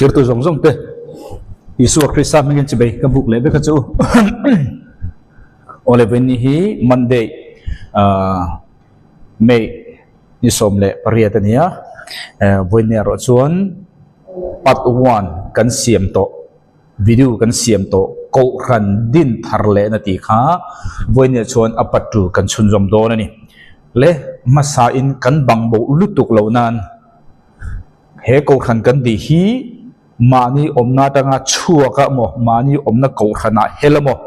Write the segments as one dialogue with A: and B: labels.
A: Thirtu zawng zawng te Isua Krista hmingin chibei ka buk leh vek a chu. Awle vawiin hi Monday ah May ni 18 a ni a, vawiin erawh chuan part one kan siam tawh video kan siam tawh kohhran din thar lehna tih kha vawiin chuan a part two kan chhunzawm dawn a ni. Le hmasa in kan bang bo lutuk loh nan he kohhran kan tih hi mahni awmna atanga chhuak a maw mahni awmna kohhranah hel a maw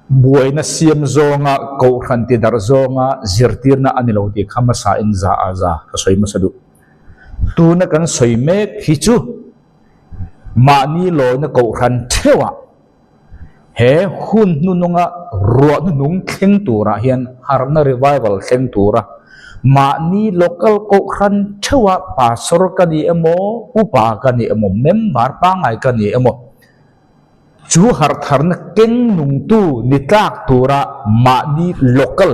A: Buaina siam zawnga kohhran ti darh zawnga zirtirna a ni lo tih kha hmasa in za a za ka sawi hmasa duh. Tuna kan sawi mek hi chu mahni lawina kohhran theuhah he hun hnununga ruah hnuhnung thleng turah hian harhna revival thleng tura mahni local kohhran theuhah pastor ka ni emaw, upa ka ni emaw, member pangngai ka ni emaw, Chu harhtharna keng nungtu ni tlak tura mahni local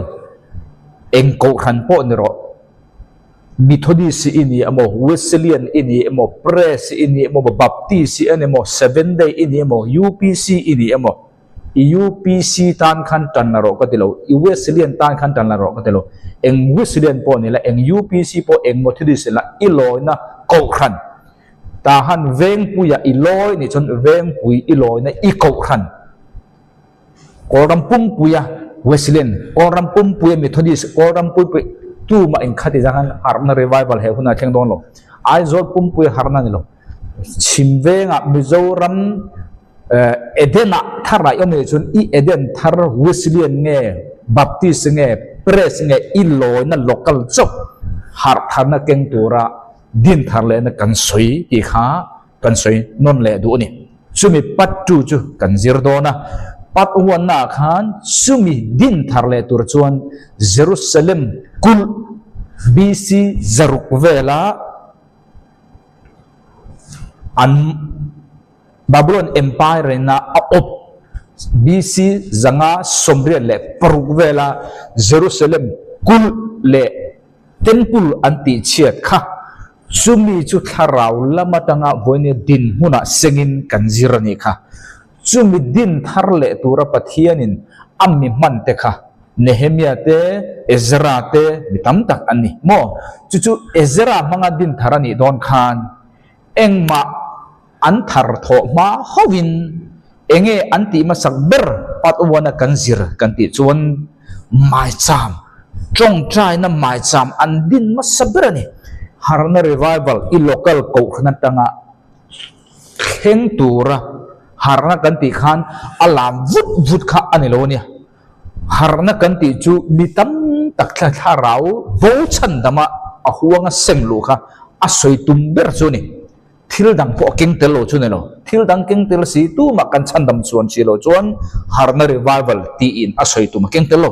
A: eng kohhran pawh ni rawh, Methodist i ni emaw, Wesleyan i ni emaw, Pres i ni emaw, Baptist i emaw, Seventh Day i ni emaw, UPC i ni emaw, i UPC tan khan tan la rawh ka ti lo, i Wesleyan tan khan tan la rawh ka ti lo, eng Wesleyan pawh ni la, eng UPC pawh, eng Methodist ni la, i lawina kohhran Tahan vengpuia i lawi nih chuan vengpui i lawina i kohhran Kawlram pumpuia Wesleyan, Kawlram pumpuia Methodist, Kawlram pumpuia tumah inkhat i zanghan harhna revival he hunah thleng dawn lo. Aizawl pumpuia harhna ni lo. Chhim vengah Mizoram Eden-ah thar ah i awm nih chuan i Eden thar Wesleyan nge Baptist nge Press nge i lawina local chauh harh tharna keng tura din thar lehna kan sawi tih kha kan sawi nawn leh duh a ni. Chumi part two chu kan zir dawn a, part one naah khan chumi din thar leh tur chuan Jerusalem kulh BC 600 vela an Babylon Empire ina a awp BC 586 vela Jerusalem kulh leh Temple an tih chhiat kha chumi chu thlarau lam atanga vawinia dinhmunah sengin kan zir a nih kha. Chumi din thar leh tura Pathianin a mi hman te kha Nehemia te, Ezra te mi tam tak an ni maw? Chu chu Ezra hmanga din thar a nih dawn khan engmah an thar thawh hma hovin enge an tih hmasak ber part one a kan zir kan tih chuan maicham, tawngtaina maicham an din hmasa ber a ni. Harna Revival i local kohhran atanga thleng tura harna kan tih khan a lam vut vut kha a ni lo a nia. Harna kan tih chu mi tam tak thla thlarau bo chhandama a huanga seng luh kha a sawi tum ber chu a ni. Thil dang pawh a keng tel lo chu ni lo. Thil dang keng tel si tumah kan chhandam chuan si lo chuan Harna Revival tiin a sawi tum a keng tel lo.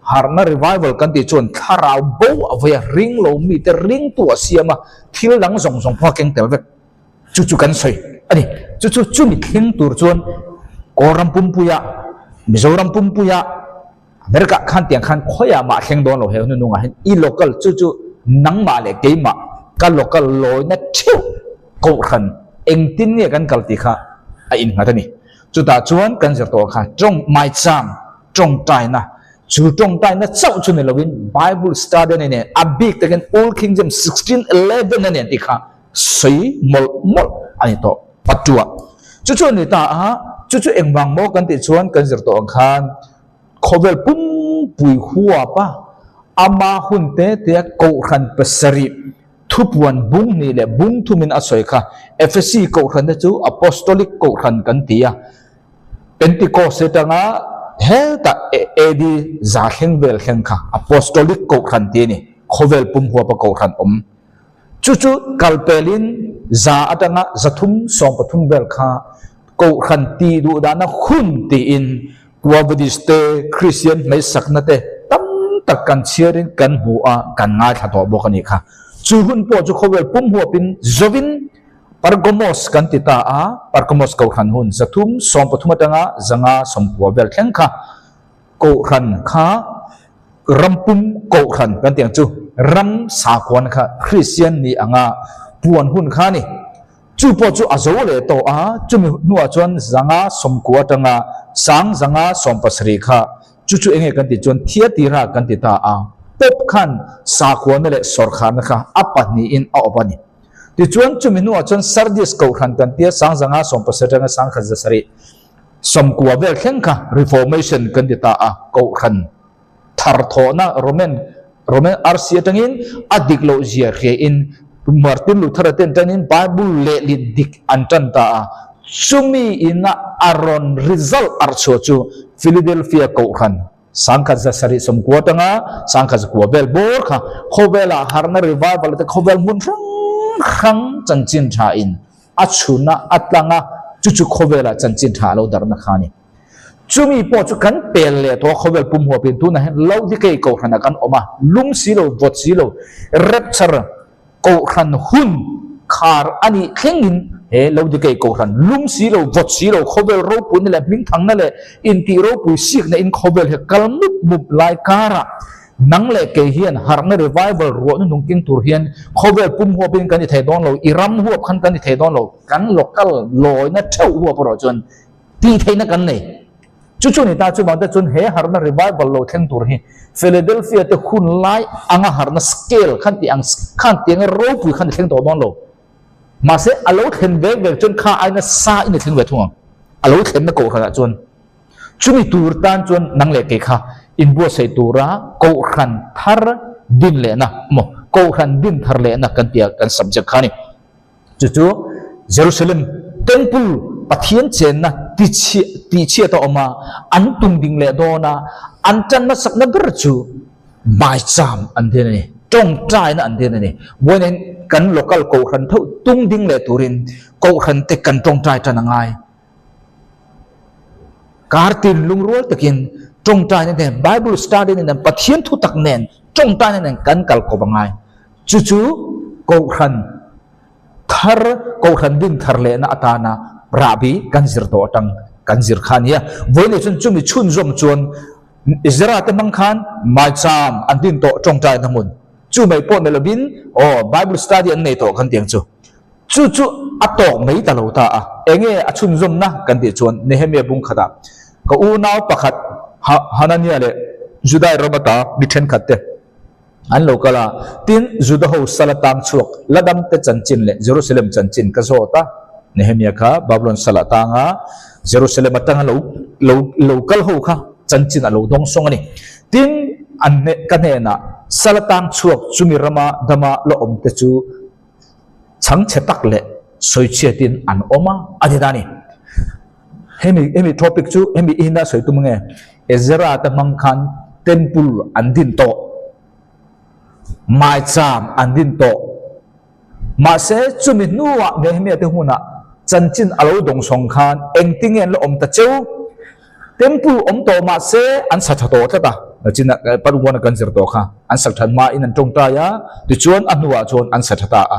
A: Harna Revival kan tih chuan thlarau bo a vei a, ring lo mite ringtu a siam a, thil dang zawng zawng pawh a keng tel vek. Chu chu kan sawi a ni. Chu chu chumi thleng tur chuan Kawlram pumpuia, Mizoram pumpuia, America khan tiang khan khawiah mah thleng dawn lo he hununungah hian i local chu chu nangmah leh keimah ka local lawina theuh kohhran engtin nge kan kal tih kha a innghat a ni. Chutah chuan kan zir tawh kha tawng maicham tawngtaina chu tawngtaina chauh chu ni lovin Bible study a ni nen a bik takin Old King James 1611 a nen tih kha sawi mawlh mawlh a ni tawh patua. Chu chu a ni ta a, chu chu engvang maw kan tih chuan kan zir tawh ang khan Khawvel pumpui huap a, ama hun te tea Kohhran pasarih thupuan bung hnih leh bung thumin a sawi kha. Ephesi Kohhran te chu Apostolic Kohhran kan ti a, Pentecost atanga hetah AD za thleng vel thleng kha Apostolic Kohhran ti a ni, khawvel pum huapa Kohhran awm. Chu chu kalpelin za atanga 313 vel kha Kohhran tih duh dahna hun tiin Quavadis te, Kristian hmeisakna te tam tak kan chhiarin kan hmu a, kan ngaithla tawh bawk a nih kha. Chu hun pawh chu khawvel pum huapin zovin Pergamos kan ti ta a, Pergamos Kohhran hun 313 atanga 590 vel thleng kha Kohhran kha ram pum Kohhran kan tih ang chu ram sakhuan kha Kristian ni anga puan hun kha a ni. Chu pawh chu a zo leh tawh a, chumi hnuah chuan zanga sawmkua atanga sang zanga sawmpasarih kha chu chu enge kan tih chuan Thiatira kan ti ta a, Pope khan sakhuana leh sawrkharna kha a pahnihin a awp a ni. Tichuan chumi hnuah chuan Sardis kohhran kan tia sang zanga sawmpasarih atanga sangkhat zasarih sawmkua vel thleng kha Reformation kan ti ta a, kohhran tharthawhna Roman Roman arsi atangin a dik loh zia hriain Martin Luther-a ten tanin Bible lehlin dik an tan ta a, chumi ina a rawn result arh chhuah chu Philadelphia kohhran sangkhat zasarih sawmkua atanga sangkhat zakua vel bawr kha khawvelah harhna revival te khawvel hmun hrang hrang chanchin thain a chhun a, a tlang a, chu chu khawvelah chanchin tha a lo darhna kha a ni. Chumi pawh chu kan pel leh tawh a, khawvel pum huapin tunah hian Laodikei kohhranah kan awm a, lung si lo, vawt si lo, rapture kohhran hun khar a nih thlengin he Laodikei kohhran lung si lo, vawt si lo, khawvel ropuina leh hmingthangna leh intih ropui sikna in khawvel hi kal mup mup lai karah nang leh kei hian harhna revival ruahna nung keng tur hian khawvel pum huapin kan ni thei dawn lo, i ram huap khan kan ni thei dawn lo, kan local lawina theuh huap erawh chuan Tih theihna kan nei. Chu chu ni ta chuvang te chuan he harhna revival lo thleng tur hi Philadelphia te hun lai anga harhna scale khan tih ang khan tih anga ropui khan i thleng tawh dawn lo. Mahse a lo thlen vek vek chuan kha aina sa in i thleng ve thung ang. A lo thlenna kohhranah chuan chumi tur tan chuan nang leh kei kha inbuatsaih tura kohhran thar din lehna emaw kohhran din thar lehna kan tia kan subject kha a ni. Chu chu Jerusalem Temple Pathian chenna tihchhiat a awm a, an tum ding leh dawn a, an tan hmasakna ber chu maicham an din a ni, tawngtaina an din a ni. Vawiin kan local kohhran theuh tum ding leh turin kohhran te kan tawngtai tan a ngai. Kartin lungrual takin tawngtaina nen, Bible study nen, Pathian thutak nen tawngtaina nen kan kal kawp a ngai. Chu chu Kohhran thar, Kohhran din thar lehna atana rahbi kan zir tawh atang kan zir kha a nia. Vawiin leh chuan chumi chhunzawm chuan Ezra te hmang khan maicham an din tawh tawngtaina hmun. Chu mai pawh ni lovin aw Bible study an nei tawh kan ti ang chu. Chu chu a tawk mai ta lo ta a. Enge a chhunzawmna kan tih chuan Nehemia bung khatah ka unau pakhat Hanania leh Judai ram ata mi thenkhat te, An lo kal a, tin, Juda ho sal atang chhuak la damte chanchin leh Jerusalem chanchin ka zawt a. Nehemia kha Babulon sal atanga Jerusalem atanga lo lo lo kal ho kha chanchin a lo dawng sawng a ni. Tin, an hne ka hnenah sal atang chhuak chumi rama dama la awmte chu chhangchhe tak leh sawichhiatin an awm a, a ti ta a ni. Hemi hemi topic chu hemi ina sawi tum nge Ezra te hmang khan temple an din tawh maicham an din tawh mahse chumi hnuah Nehemia te hunah chanchin a lo dawng sawng khan engtinge an la awm ta cheu temple awm tawh mahse an sa tha tawh tlat a nachin Pathuana kan zir tawh kha an sak that hmain an tawngtai a tichuan a hnuah chuan an sa tha ta a.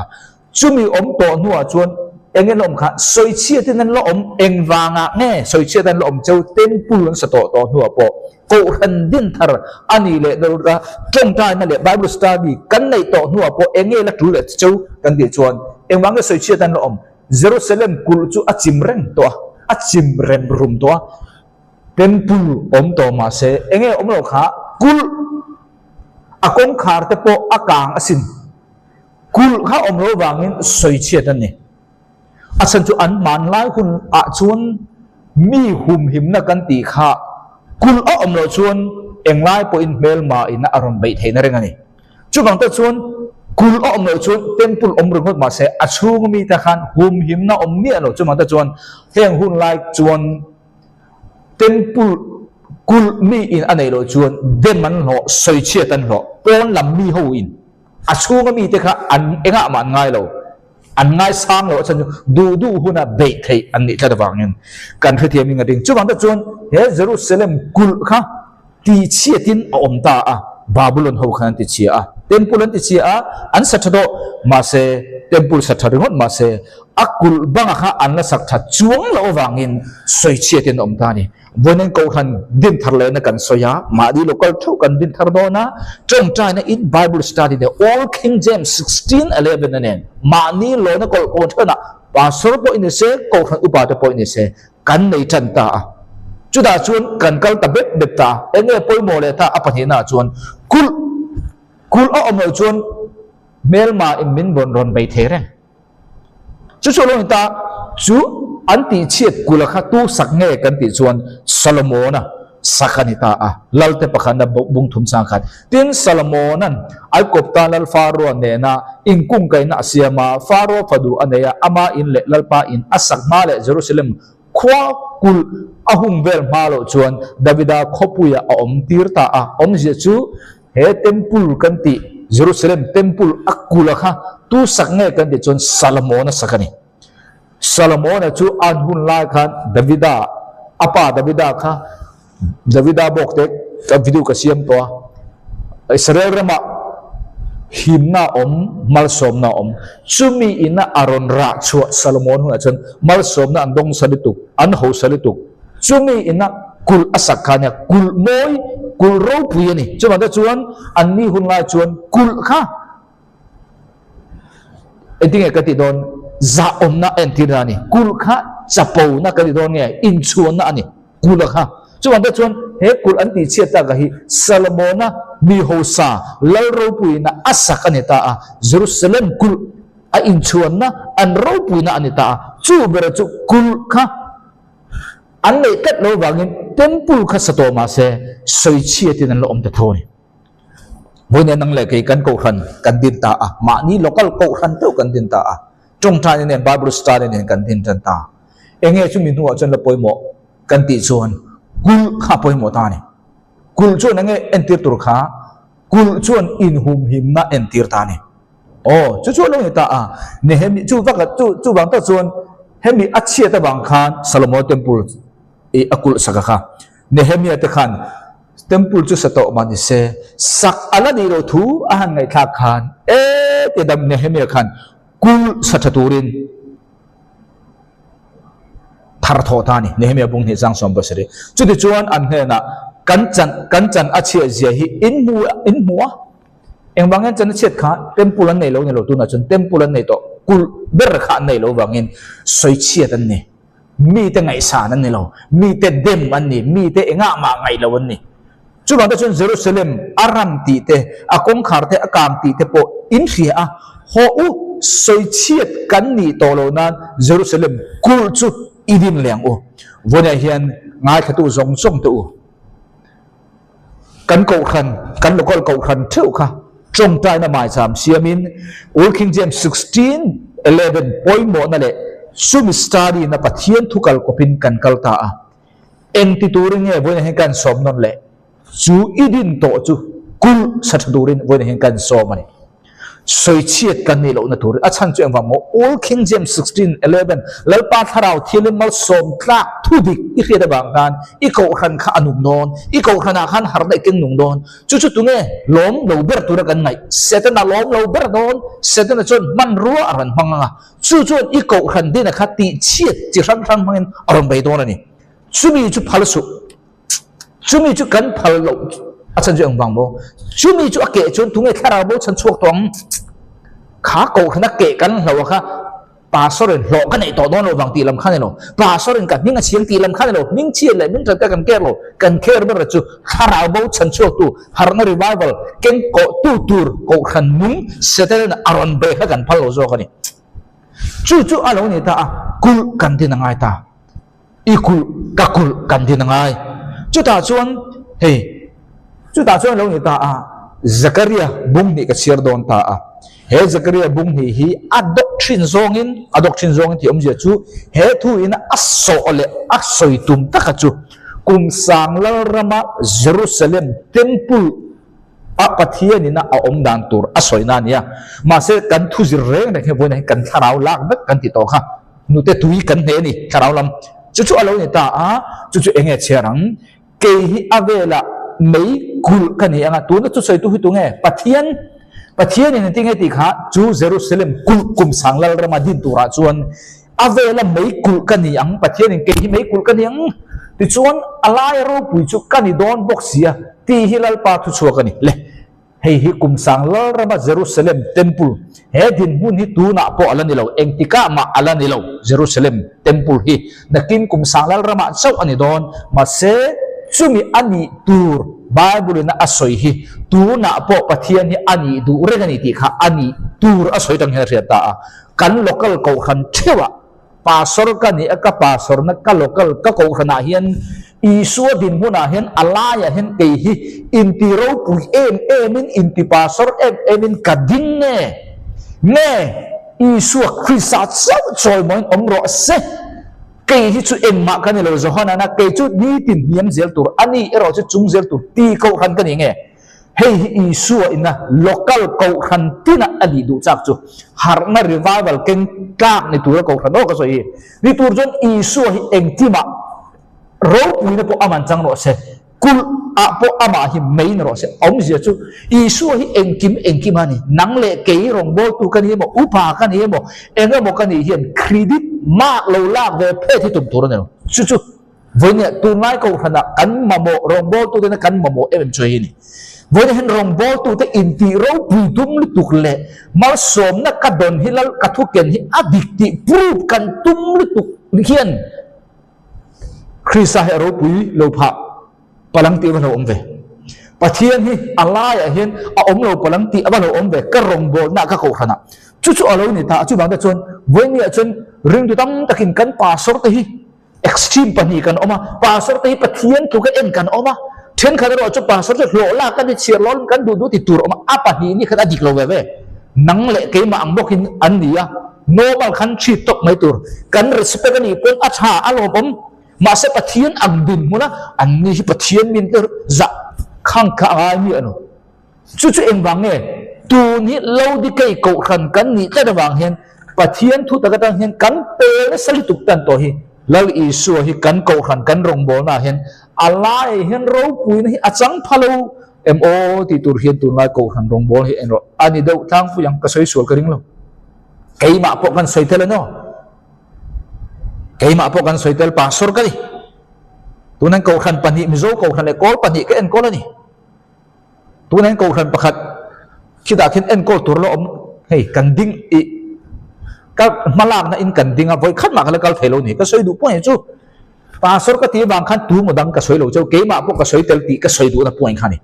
A: Chumi awm tawh hnuah chuan eng en awm kha sawichhiatin an la awm, eng vangah nge sawichhiat an la awm cheu temple an sa tawh tawh hnuah pawh Kohhran din thar a nih leh dawrh a, tawngtaina leh Bible study kan neih tawh hnuah pawh eng nge la tul leh cheu kan tih chuan eng vang nge sawichhiat an la awm? Jerusalem kulh chu a chim reng tawh a, a chim rem rum tawh a, temple awm tawh mahse eng nge awm lo kha kulh a kawngkhar te pawh a kang asin. Kulh kha awm lo vangin sawichhiat an ni. A chhan chu an hmanlai hun ah chuan mi humhimna kan tih kha kulh a awm loh chuan englai pawhin hmelma in a rawn beih theihna reng a ni. Chuvang te chuan kulh a awm loh chuan temple awm ringawt mahse a chhung mite khan humhimna awm miah lo. Chuvang te chuan heng hun lai chuan temple kulh mi in a neih loh chuan dem an hlawh, sawichhiat an hlawh, pawn lam mi ho in. A chhunga mite kha an engah mah an ngai lo, an ngaisang lo a chhan chu duh duh huna beih theih an nih tlat avangin kan hrethiam in a ding. Chuvang tak chuan he Jerusalem kulh kha tichhiatin a awm ta a, Babylon ho khan an tichhia a, temple an tichhia a, an sa tha tawh, mahse temple sa tha ringawt mahse a kulh banga kha an la sak tha chuang loh avangin sawichhiatin a awm ta a ni. Vawiin Kohhran din thar lehna kan sawi a, mahni local theuh kan din thar dawn a, tawngtaina in Bible study leh Old King James 16:11 a nen mahni lawina kawlh kawn thewnah Pastor pawh i ni se, Kohhran upa te pawh i ni se, kan nei tan ta a. Chutah chuan kan kal ta bep bep ta a. Eng nge pawimawh leh ta a pahnihnaah chuan kulh, kulh a awm loh chuan hmelma in min rawn rawn bei thei reng. Chu chu a lo ni ta, chu an tihchhiat kulh a kha tu sak nge kan tih chuan Solomona sak a ni ta a, Lalte pakhatna bung thum chang khat. Tin, Solomona'n Aikopta lal Faroa nena inkungkaihna a siam a, Faroa fanu a nei a, ama in leh Lalpa in a sak hma leh Jerusalem khua kulh a hung vel hma loh chuan Davida khawpuiah a awm tir ta a. Awmzia chu he temple kan tih Jerusalem temple a kulh a kha tu sak nge kan tih chuan Solomona sak a ni. Solomona chu an hun lai khan Davida, a pa Davida kha Davida bawk te ka video ka siam tawh a, Israel ramah himna a awm, malsawmna a awm. Chumi ina a rawn rah chhuah Solomon hunah chuan malsawmna an dawng sa lutuk, an hosa lutuk. Chumi ina kulh a sak kha nia, kulh mawi, kulh ropui a ni. Chuvang te chuan anni hun lai chuan kulh kha Engtinge ka tih dawn? Zahawmna a entirna a ni. Kulh kha chapona ka ti dawn nge? Inchhuanna a ni. Kulh kha. Chuvang te chuan he kulh an tihchhiat takah hi Solomona mi hausa lal ropuina a sak a ni ta a. Jerusalem kulh a inchhuanna an ropuina a ni ta a. Chu bera chu kulh kha an neih tlat lo vangin temple kha sa tawh mahse sawichhiatin an la awm ta tho a ni. Vawiin nang leh kei kan kohhran kan din ta a, mahni local kohhran deuh kan din ta a, tawngtaina nen Bible study nen kan din tan ta. Enge chumi hnuah chuan la pawimawh kan tih chuan kulh kha a pawimawh ta a ni. Kulh chuan enge entir tur kha kulh chuan inhumhimna entir ta a ni. Aw, chu chu a lo ni ta a, Nehemi chu vak chu chuvang tak chuan hemi a chhiat avang khan Solomon Temple i a kulh sak a kha. Nehemia te khan Temple chu sa tawh mah ni se, sak a la nih loh thu a han ngaihthlak khan e tia dam Nehemia khan kulh sa tha turin thar thawh ta a ni. Nehemia bung hnih 77. Chutichuan an hnenah kan chan kan chan a chhiah zia hi in hmu in hmu a, engvang hian chan a chhiat kha temple an nei lo ni lo tunah chuan temple an nei tawh kulh ber kha an nei lo vangin sawichhiat an ni. Mite ngaihsan an ni lo, mite dem an ni, mite engah mah ngaih lo an ni. Chuvang te chuan Jerusalem a ram tih te, a kawngkhar te a kang tih te pawh in hria a, haw u, sawichhiat kan nih tawh lo nan Jerusalem kulh chu i din leh ang u. Vawiinah hian ngaithlatu zawng zawng te u. Kan kohhran, kan local kohhran theuh kha tawngtaina maicham siamin Old King James 16:11 pawimawhna leh chumi study-na Pathian thu kal kawpin kan kal ta a. Engti turin nge vawiinah hian kan sawm nawn leh? Chu i din tawh chu kulh sa tha turin vawiinah hian kan sawm a ni. Sawichhiat kan nih lohna tur a chhan chu engvang maw? Old King James 16:11 Lalpa Thlarau Thianghlim malsawm tlak thu dik i hriat avang khan i kohhran kha a nung dawn, i kohhranah khan harhna i keng nung dawn. Chu chu tunge lawm lo ber tura kan ngaih? Setana lawm lo ber dawn, Setana chuan hmanrua a rawn hmang ang a, chu chuan i kohhran dina kha tihchhiat chi hrang hrang hmangin a rawn bei dawn a ni. Chumi chu phal suh. Chumi chu kan phal loh a chhan chu engvang maw? Chumi chu a keh chuan tunge thlarau bo chhan chhuak tawh ang? Kha kohhran a keh kan hloh a kha pastor in hlawh ka neih tawh dawn lo vang tih lam kha ni lo. Pastor in ka hming a chhiang tih lam kha ni lo. Hming chhiat leh hming that kha kan care lo. Kan care ber chu thlarau bo chhan chhuak tu harhna revival keng kawh tu tur kohhran nung Satan a rawn bei kha kan phal lo zawk a ni. Chu chu a lo ni ta a, kulh kan din a ngai ta. I kulh ka kulh kan din a ngai. Chutah chuan hei chutah chuan lo ni ta a, Zakaria bung hnih ka chhiar dawn ta a. He Zakaria bung hnih hi a dawk thin zawngin a dawk thin zawngin tih awmzia chu he thu in a sawh leh a sawi tum taka chu kum sang lalrama Jerusalem temple a Pathian ina a awm dan tur a sawi na a ni a. Mahse kan thu zir reng reng hi vawiinah hian kan thlarau lak vek kan ti tawh kha. Nute tui kan hneh a ni thlarau lam. Chu chu a lo ni ta a, chu chu enge chhiar ang? Kei hi a velah mei kulh ka ni ang a, tuna chu sawitu hi tunge? Pathian. Pathianin engtin nge tih kha chu Jerusalem kulh kum sang Lalrama din turah chuan a vela mei kulh ka ni ang, Pathianin kei hi mei kulh ka ni ang tichuan a laia ropui chu ka ni dawn bawk sia tih hi Lalpa thuchhuak a ni. Le. Hei hi kum sang lalrama Jerusalem Temple, he dinhmun hi tunah pawh a la ni lo, engtikah mah a la ni lo, Jerusalem Temple hi nakin kum sang lalramah chauh a ni dawn. Mahse, chumi a nih tur Bible in a sawi hi tunah pawh Pathian hi a nih duh reng a ni tih kha a nih tur a sawi tang hian a hriat ta a. Kan local kohhran theuhah Pastor ka ni a, ka pastor na ka local ka kohhranah hian Isua dinhmunah hian a laiah hian kei hi inti ropui em emin inti pastor em emin ka ding nge? Nge Isua Krista chauh chawimawiin awm rawh se? Kei hi chu engmah ka ni lo Johana kei chu nitin hniam zel tur a ni erawh chu chung zel tur ti kohhran ka ni nge? Hei hi Isua ina local kohhran tina a nih duh chak chu harhna revival keng tlak ni tura kohhran aw ka sawi hi. Ni tur chuan Isua hi engkimah ropuina pawh aman chang rawh se, kulh ah pawh amah hi mai ni rawh se. Awmzia chu Isua hi engkim engkim a ni. Nang leh kei rawngbawltu ka ni emaw, upa ka ni emaw, eng emaw ka nih hian credit mark lo lak ve phet hi tum tur a ni lo. Chu chu. Vawinia tunlai kohhranah kan mamawh rawngbawltute kan mamawh em em chu hei a ni. Vawinia hian rawngbawltute intih ropui tum lutuk leh malsawmna ka dawn hi lal ka thuken hi a dik tih proof kan tum lutuk hian Krista hi a ropui lo phah palang tih a va lo awm ve. Pathian hi a laiah hian a awm lo palang tih a va lo awm ve ka rawngbawlna ka kohhranah. Chu chu a lo ni ta a, chuvangte chuan vawinia chuan ringtu tam takin kan pastor te hi Extreme pahnih kan awm a, pastor te hi Pathian tluka en kan awm a, thenkhat erawh chu pastor chu hlawh lak kan ni chhiar lo kan duh duh ti tur a awm a, a pahnih ni khan a dik lo ve ve. Nang leh keimah ang bawkin an ni a, normal khan treat tawp mai tur. Kan respect a nih pawn a tha a lawmawm, mahse Pathian ang dinhmun a, an ni hi Pathian min te zah khang kha a ngai mi a ni. Chu chu engvang nge? Tun hi Laodikei kohhran kan nih tlat avang hian Pathian thu tak atang hian kan pel nasa lutuk tan tawh hi. Lal Isua hi kan kohhran kan rawngbawlnaah hian a laiah hian ropuina hi a chang pha lo em aw tih tur hian tunlai kohhran rawngbawlna hi engrawh a ni deuh tlangpui ang ka sawi sual ka ring lo. Keimah pawh kan sawi tel a naw. Keimah pawh kan sawi tel pastor ka ni. Tunan kohhran pahnih Mizo kohhran leh Kawl pahnih ka enkawl a ni. Tunah hian kohhran pakhat khitah khian enkawl tur la awm hei kan ding ih ka hmalakna in kan ding a vawi khat mah ka la kal thei lo ni ka sawi duh pawh hi chu pastor ka tih avang khan tu maw dang ka sawi lo cheu keimah pawh ka sawi tel tih ka sawi duhna point kha ni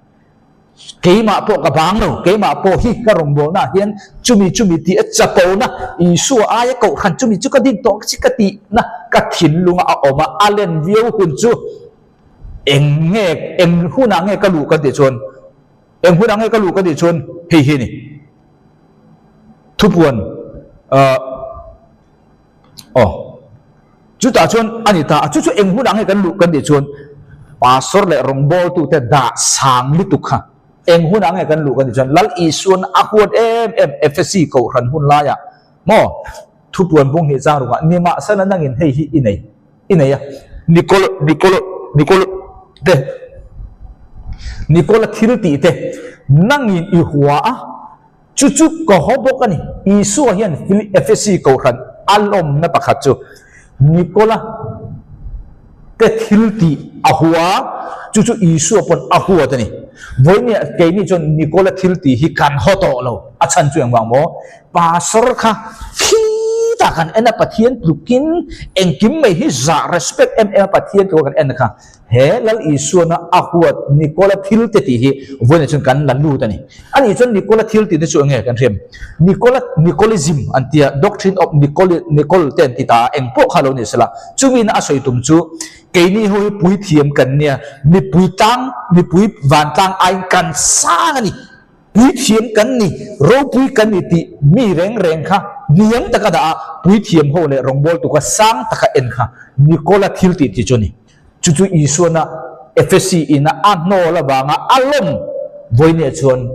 A: keimah pawh ka bang lo keimah pawh hi ka rawngbawlna ah hian chumi chumi tih a chapona Isua aia kohhran chumi chu ka din tawh chi ka tihna ka thinlunga a awm a a len viau hun chu Eng nge, eng hunah nge ka luh kan tih chuan, eng hunah nge ka luh kan tih chuan hei hi a ni. Thupuan, uh, aw, chutah chuan a ni ta a, chu chu eng hunah nge kan luh kan tih chuan pastor leh rawngbawltute dah sang lutuk kha eng hunah nge kan luh kan tih chuan Lal Isuan a huat em em Efesi kohhran hun laiah maw thupuan bung hnih chang rukah nimahsela nangin hei hi i nei. I nei a, Nicole, Nicole, Nicole te, Nicola thil tih te nangin i hua a, chu chu ka haw bawk a ni. Isua hian Efesi kohhran a lawmna pakhat chu Nicola te thil tih a hua a, chu chu Isua pawn a huat a ni. Vawinia keini chuan Nicola thil tih hi kan haw tawh lo, a chhan chu engvang maw? Pastor kha khitah kan en a, Pathian tlukin engkim mai hi zah, respect, em em a Pathian tluka kan en kha he Lal Isuana a huat Nikola thil te tih hi vawiinah chuan kan la lut a ni. Ani chuan Nikola thil tih te chu enge kan hriam? Nikola, Nikolism an tia, doctrine of Nikoli, Nikol te an ti ta a, eng pawh kha lo ni sela, chumina a sawi tum chu keini ho hi puithiam kan nia, mipui tlang, mipui vantlang aiin kan sang a ni. Puithiam kan ni, ropui kan ni tih mi reng reng kha hniam taka dah a, puithiam ho leh rawngbawltu kha sang taka en kha Nikola thil tih tih chu a ni. Chu chu Isuana Efesi ina a hnawl avanga a lawm vawinia chuan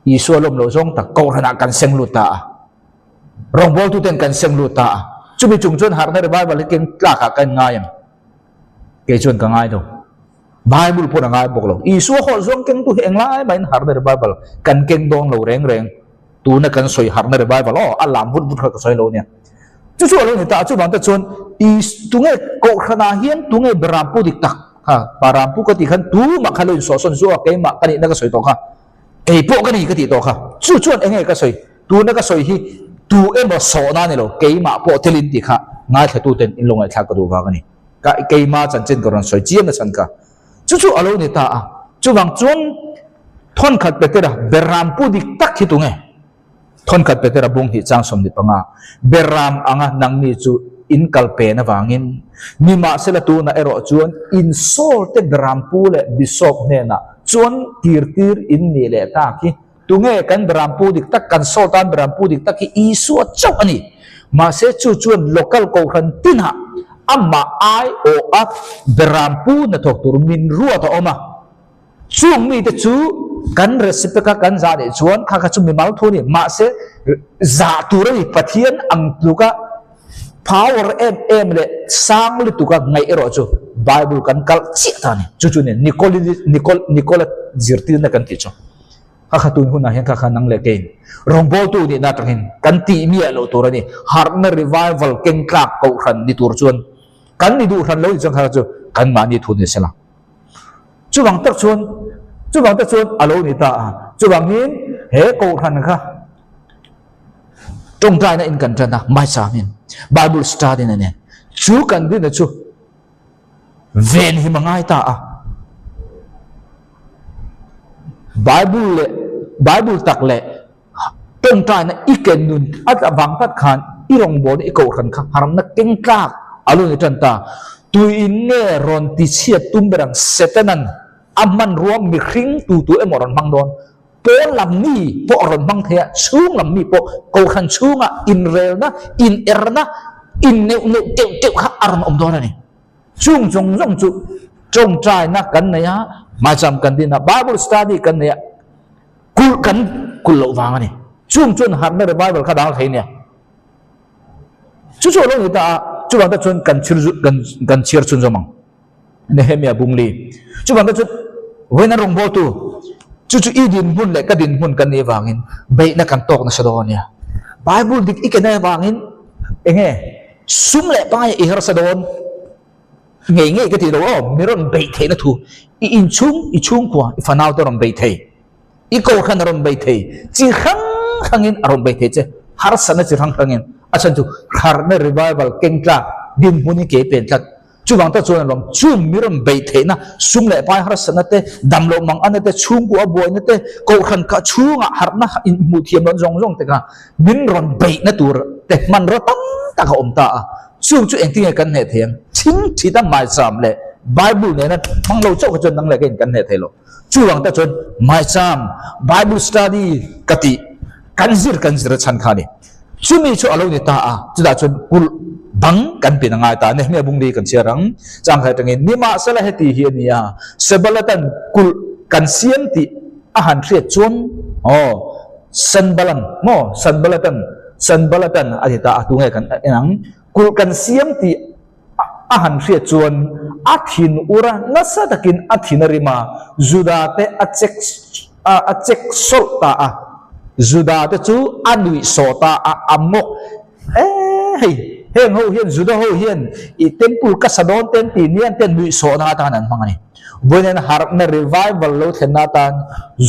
A: Isua lawm loh zawng tak Kohhranah kan seng lut ta a, rawngbawltuten kan seng lut ta a, chumi chung chuan harhna revival hi keng tlakah ka inngai ang. Kei chuan ka ngai lo. Bible pawn a ngai bawk lo. Isua haw zawng kengtu hi englai mahin harhna revival kan keng dawn lo reng reng. Tuna kan sawi harhna revival aw, a lam vut vut kha ka sawi lo nia. Chu chu a lo ni ta a, chuvang te chuan Is tunge kohhranah hian tunge Berampu dik tak kha, Parampu ka tih khan tumah kha lo insawhsawn zuah a, keimah ka nihna ka sawi tawh kha. Kei pawh ka ni ka tih tawh kha. Chu chuan eng nge ka sawi? Tuna ka sawi hi tu emaw sawhna a ni lo, keimah pawh telin tih kha ngaithlatuten in lo ngaihthlak ka duh vang a ni. Ka keima chanchin ka rawn sawi chiam na chhan kha. Chu chu a lo ni ta a. Chuvang chuan thawnkhat Petera Beram pu dik tak hi tunge? Thawnkhat Petera bung hnih chang 25, Beram anga nangni chu in kal pen avangin, nimahsela tunah erawh chuan in Saul-te Beram pu leh Bishop hnenah chuan tirtir in nih leh tak hi. Tunge kan Beram pu dik tak, kan Saul tan Beram pu dik tak hi Isua chauh a ni. Mahse chu chuan local kohhran tinah amah aiawha Beram pu hnathawk tur min ruat a awm a. Chung mite chu kan respect a kan zah nih chuan kha kha chu mimal thu a ni. Mahse zah tur a ni. Pathian ang tluka power em em leh sang lutuka ngaih erawh chu Bible kan kalh chiah ta a ni. Chu chu ni Nikola zirtirna kan tih chu. Kha kha tun hunah hian kha kha nang leh keiin rawngbawltu nihna atangin kan tih miah loh tur a ni. Harhna revival keng tlak kohhran ni tur chuan kan ni duh hran lo ni chuan kha kha chu kan mahni thu ni sela. Chuvang tak chuan chuvang tak chuan a lo ni ta a. Chuvangin he kohhran kha tawngtaina in kan tan a, maichangin Bible study na nen chu kan dinna chu ven him a ngai ta a. Bible leh Bible tak leh tawngtaina i ken nun at avang tak khan i rawngbawlna i kohhran kha harmna keng tlak a lo ni tan ta. Tuiin nge rawn tichhiat tum ber ang Setanan a hmanrua mihring tu tu emaw rawn hmang dawn? Pawn lam mi pawh a rawn hmang thei a, chhung lam mi pawh kohhran chhunga inrelna, inerna, inneuh neuh teuh teuh kha a rawn awm dawn a ni. Chung zawng zawng chu tawngtaina kan nei a, hmaicham kan din a, Bible study kan nei a, kulh kan kulh loh vang a ni. Chung chuan harhna revival kha dang thei nia. Chu chu a lo ni ta a, chuvang te chuan kan chhir kan kan chhiar chhun zawm ang. Nehemia Bungli. Chuvang te chuan vawiin an rawngbawltu chu chu i dinhmun leh ka dinhmun kan nih avangin beihna kan tawk nasa dawn a nia. Bible dik i ken avangin enge sum leh pai i harsa dawn ngei ngei ka tih lo aw, mi rawn beih theihna thu i inchhung, i chhungkua, i fanau te rawn beih thei, i kohhran a rawn beih thei, chi hrang hrangin a rawn beih thei che, harsatna chi hrang hrangin a chhan chu harhna revival keng tlak dinhmun i ke pen tlat. Chuvang tak chuan alawm, chung mi rawn beih theihna, sum leh pai harsatna te, dam loh mang ana te, chhungkua buaina te, kohhran kah chhungah harhna inhmuh thiam loh zawng zawng te kha min rawn beihna tur te hmanraw tam tak a awm ta a. Chung chu engtin nge kan hneh thei ang? Thing thita maicham leh Bible nena hmang lo chauh kha chuan nang leh keiin kan hneh thei lo. Chuvang tak chuan maicham, Bible study ka tih kan zir kan zir a chhan kha a ni. Chumi chu a lo ni ta a, chutah chuan kulh bang kan pin a ngai ta a. Nehemiah bungli kan chhiar ang, changkhat atangin, Nimahsela heti hi a ni a, Sebalatan kulh kan siam tih a han hriat chuan, aw, Sanbalan, maw, Sanbalatan, Sanbalatan a ti ta a, tunge kan en ang, kulh kan siam tih a han hriat chuan a thin ur a, nasa takin a thin a rim a, Juda te a chek a chek sawlh ta a, Juda te chu a nuih sawh ta a, a mawk e hei, heng ho hian Juda ho hian i temple ka sa dawn te an ti nia an te nuih sawhna atan an hmang a ni. Vawiin harhna revival lo thlenna atan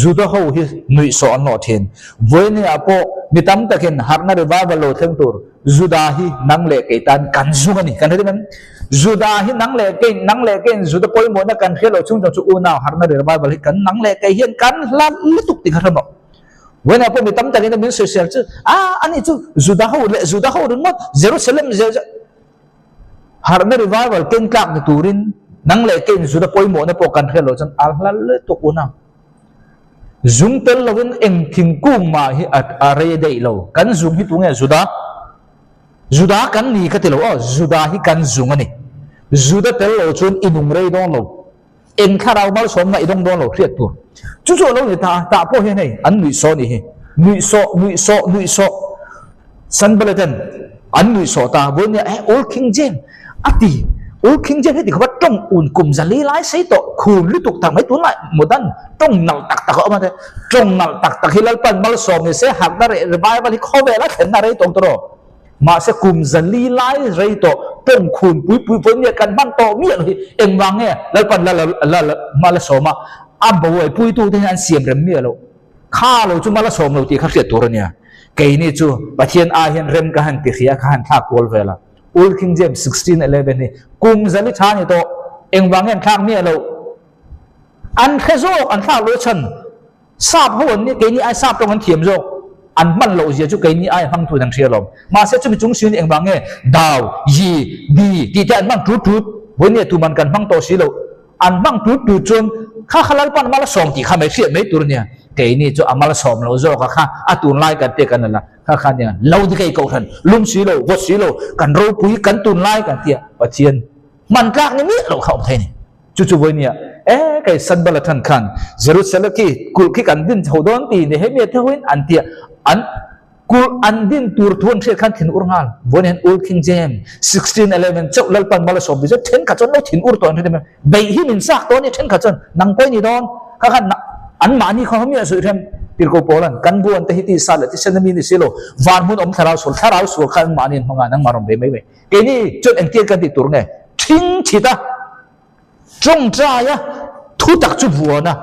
A: Juda ho hi nuih sawh an hlawh thin. Vawiinah pawh mi tam takin harhna revival lo thleng tur Juda hi nang leh kei tan kan zung a ni. Kan hre em? Juda hi nang leh kei, nang leh keiin Juda pawimawhna kan hria loh chhung chuan chu unau harhna revival hi kan nang leh kei hian kan hlat lutuk tih kha hre rawh. Vawiinah pawh mi tam takin min sawisel chu, ah ani chu Juda ho leh Juda ho ringawt Jerusalem Harhna revival keng tlak ni turin nang leh keiin Juda pawimawhna pawh kan hria loh chuan a hla lutuk unau. Zung tel lovin eng thingkung mah hi a rei daih lo. Kan zung hi tunge Juda? Juda kan ni ka ti lo aw, Juda hi kan zung a ni. Juda tel lo chuan i nung rei dawn lo. Eng thlarau malsawmna i dawng dawn lo hriat tur. Chu chu a lo ni ta a, tah pawh hian hei an nuihsawh a nih hi. Nuihsawh, nuihsawh, nuihsawh. Sanbalatan an nuihsawh ta, vawinia eh Old King James a ti. Old King James heti khawpa tawng un kum zali lai sei tawh khun lutuk tak mai tunlai modern tawng nalh tak tak a awm a te. Tawng nalh tak tak hi Lalpan malsawm ni se harhna reh revival hi khawvel a thlenna rei tawng tawh rawh. Mahse kum zali lai rei tawh tawng khun pui pui vawinia kan hman tawh miah lo hi engvang nge Lalpan la la la malsawm a, a buaipuitute hian an siam rem miah lo. Kha lo chu mal a sawm lo tih kha hriat tur a nia. Keini chu Pathian ai hian rem ka han ti hria ka han thlak kual vel a. Old King James 16:11 hi kum zali tha ni tawh engvang nge an thlak miah loh? An hre zawk an thlak lo chhan sap ho an nia keini ai sap tawng an thiam zawk an hman loh zia chu keini ai hmang tun an hria lawm. Mahse chumi chung sin engvang nge dau, yi, di tih te an hmang tut tut vawinia tuman kan hmang tawh si loh. An hmang tut tut chuan kha kha Lalpan a malsawm tih kha mai hriat mai tur a nia. Keini chu a malsawm lo zawk a kha a tunlai kan tia kan la kha kha nia lo ni kei kohhran lum si lo vawt si lo kan ropui kan tunlai kan tia Pathian hman tlak ni miah loh kha awm thei a ni. Chu chu vawinia e kei Sanbalathan khan Jerusalem khi kulh khi kan din chho dawn ti Nehemia te hoin an tia an Kulh an din tur thu an hriat khan thin ur nghal. Vawiin hian Old King James 1611 chauh Lalpan mal a sawm ti chuan thenkhat chuan lo thin ur tawh an hre em? Beih hi min chak tawh a ni thenkhat chuan nang pawh i ni dawn. Kha khan an mahni khaw mi a zuih hrem Tirhkoh Paulan kan buan te hi tisa leh thisen a mi ni si lo van hmun awm thlarau sual thlarau sual kha an mahni an hmang a nangmah rawn bei mai mai. Keini chuan engtir kan tih tur nge? Thing chhit a. Tawngtaia thu tak chu vuan a,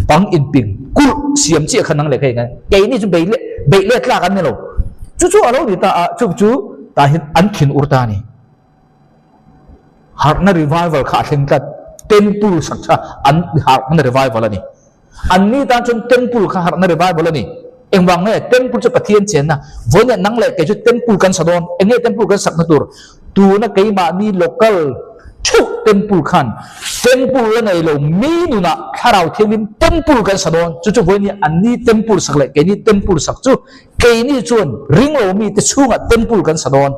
A: bang inping kulh siam chiah kha nang leh kha enga keini chu bei leh beih leh tlak an ni lo. Chu chu a lo ni ta a, chu chu tah hian an thin ur ta a ni. Harhna revival kha a thleng tlat, temple sak kha an harhna revival a ni. Anni tan chuan temple kha harhna revival a ni. Engvang nge temple chu Pathian chenna? Vawiin nang leh kei chu temple kan sa dawn. Eng nge temple kan sakna tur? Tuna keimahni local theuh temple khan temple la nei lo mi nunah Thlarau Thianghlim temple kan sa dawn. Chu chu vawiin anni temple sak leh keini temple sak chu keini chuan ringlo mite chhungah temple kan sa dawn.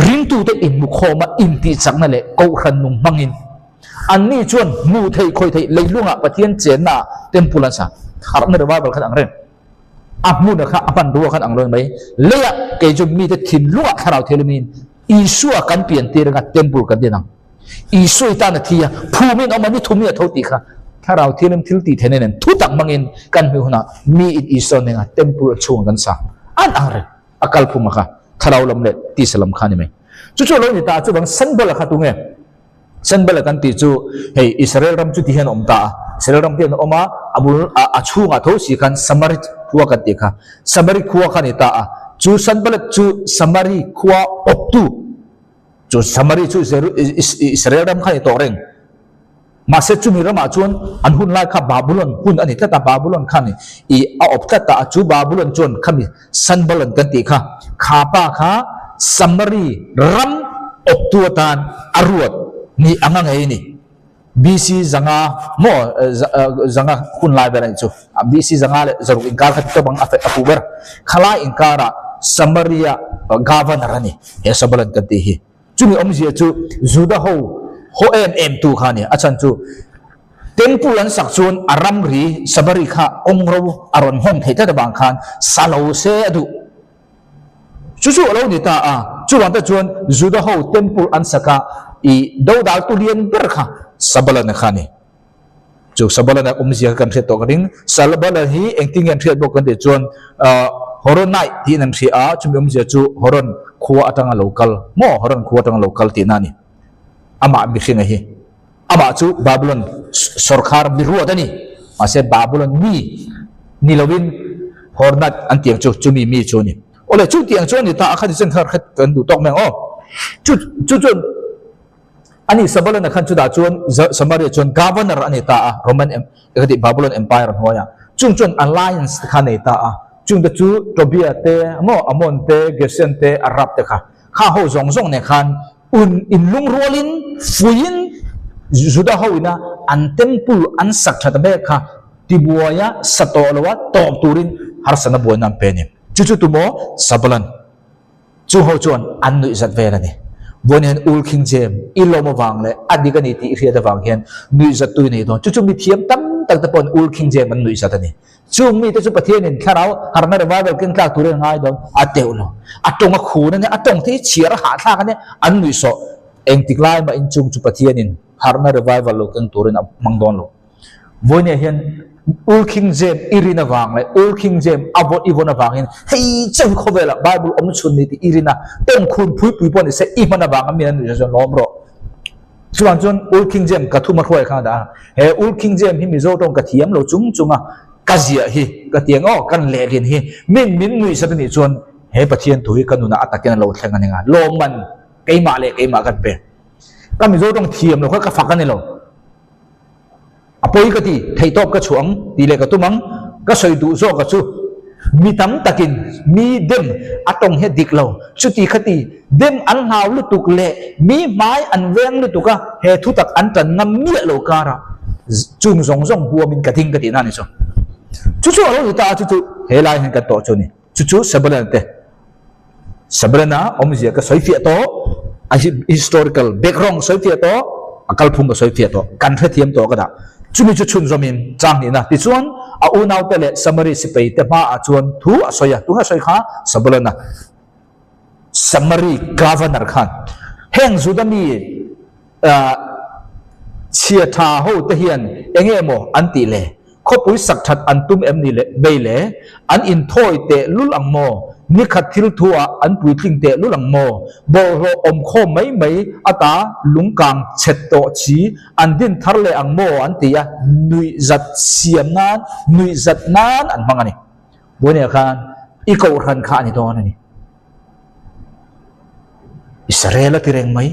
A: Ringtute inhmukhawma intihchakna leh kohhran nung hmangin anni chuan hmuh theih khawih theih leilungah Pathian chennaah temple an sa. Harhna revival khan ang reng. A hmuna kha a hmanrua khan ang lo mai. Leiah kei chu mite thinlungah thlarau thianghlimin Isua kan piantir anga temple kan din ang. Isua i tan a thi a, phumin awm a, ni thumin a tho tih kha thlarau thianghlim thil tih theihna nen thutak hmangin kan hmuh hunah miin Isua nena temple a chhungah kan sa. An ang reng. A kal phung a kha thlarau lam leh tisa lam kha a ni mai. Chu chu a lo ni ta a, chuvang Sanbala kha tunge? Sanbala kan tih chu hei Israel ram chu ti hian a awm ta a, Israel ram hian a awm a, a bul a chhungah tho si khan Samari khua kan tih kha, Samari khua kha a ni ta a, chu Sanbalat chu Samari khua awptu, chu Samari chu Israel ram kha a ni tawh reng. Mahse chumi ramah chuan an hun lai kha Babulon hun a ni tlat a, Babulon khan i a awp tlat a, chu Babulon chuan khami Sanbalon kan tih kha, kha pa kha Samari ram awptu atan a ruat ni anga ngei a ni. BC zanga maw zanga hun lai vel a nih chu, BC zanga leh zaruk inkar kha ti tawp ang a fuh ber. Khalai inkarah Samaria governor a ni he Sanbalon kan tih hi. Chumi awmzia chu Juda ho haw em em tu kha a ni. A chhan chu Temple an sak chuan a ramri Samari kha kawngro a rawn nghawng theih tlat avang khan sa lo se a duh. Chu chu a lo ni ta a, chuvang te chuan Juda ho Temple an sak a i dodal tu lian ber kha Sabalana kha a ni. Chu Sabalana awmzia kha kan hriat tawh ka ring. Salabala hi engtin nge an hriat bawk kan tih chuan Horonai tiin an hria a, chumi awmzia chu Horon khua atanga lo kal maw, Horon khua atanga lo kal tihna a ni. Amah mihringa hi amah chu Babylon sawrkhar miruat a ni. Mahse Babylon mi ni lovin Hornat an tih ang chu chumi mi chu a ni. Awle chu tih ang chu a ni ta a, khati chuan kha kan duh tawk mai ang aw. Chu chu chuan. Ani Sabalana khan chutah chuan Samaria chuan governor a nei ta a, Roman ka tih Babylon Empire hnuaiah. Chung chuan alliance te kha a nei ta a, chung te chu Tobia te maw, Ammon te, Geshen te, Arab te kha. Kha ho zawng zawng nen khan un inlungrualin fuiin Juda ho ina an temple an sak tha ta mek kha tibuaia sa tawh loa tawp turin harsatna buaina an pe a ni. Chu chu tumaw Sabalan. Chu ho chuan an nuih zat vel a ni. Vawiin hian Ul King Jem i lawm avang leh a dik a ni tih i hriat avang hian nuih zat tui nei dawn. Chu chu mithiam tam tak te pawhin Ul King Jem an nuih zat a ni. Chung mite chu Pathianin thlarau harhna revival keng tlak turin a ngai dawn a teuh lo. A tawng a khun a nia, a tawng te hi chhiar a hahthlak a nia, an nuih sawh. Engtik lai mahin chung chu Pathianin harhna revival lo keng turin a hmang dawn lo. Vawinia hian Ul King James i rin avang leh Ul King James a vawn i vawn avangin hei chauh hi khawvelah Bible awm chhun ni tih i rin a, tawngkhun phuipui pawh ni se i hman avanga mi an nuih chuan lawm rawh. Chuvang chuan Ul King James ka thuma hruai kha a dah a, he Ul King James hi Mizo tawng ka thiam lo chung chung a. Ka ziah hi ka ti ang aw, kan lehlin hi min min nuihzat a nih chuan he Pathian thu hi ka nunah a takin a lo thleng a ni nga, lawmman keimah leh keimah kan pe. Ka Mizo tawng thiam lo kha ka fak a ni lo. A pawi ka ti, theihtawp ka chhuah ang tih leh ka tum ang, ka sawi duh zawk a chu mi tam takin mi dem a tawng hi a dik lo, chuti khati dem an hlau lutuk leh mi hmai an veng lutuk a, he thutak an tan ngam miah lo karah chung zawng zawng huamin ka ding ka tihna a ni chu. Chu chu a lo ni ta a, chu chu he lai hian kan tawh chu a ni. Chu chu Sabrina te Sabrina awmzia ka sawi fiah tawh, a historical background sawi fiah tawh, a kalphung ka sawi fiah tawh, kan hrethiam tawh ka dah. Chumi chu chhunzawmin chang hnihna tichuan a unaute leh Samari sipai te hmaah chuan thu a sawi a, tunge sawi kha Sabrina Samari governor khan heng Juda mi Chhia tha ho te hian enge maw an tih le? Khawpui sak that an tum em ni le bei le? An inthawi teh lul ang maw? Nikhat thil thu ah an puitling teh lul ang maw? Bawlhhlawh awm khawm mai mai ata lungkang chhet tawh chi an din thar leh ang maw an ti a, nuihzat siam nan, nuihzat nan an hmang a ni. Buaina khan i kohhran kha a ni dawn a ni. Israel a ti reng mai.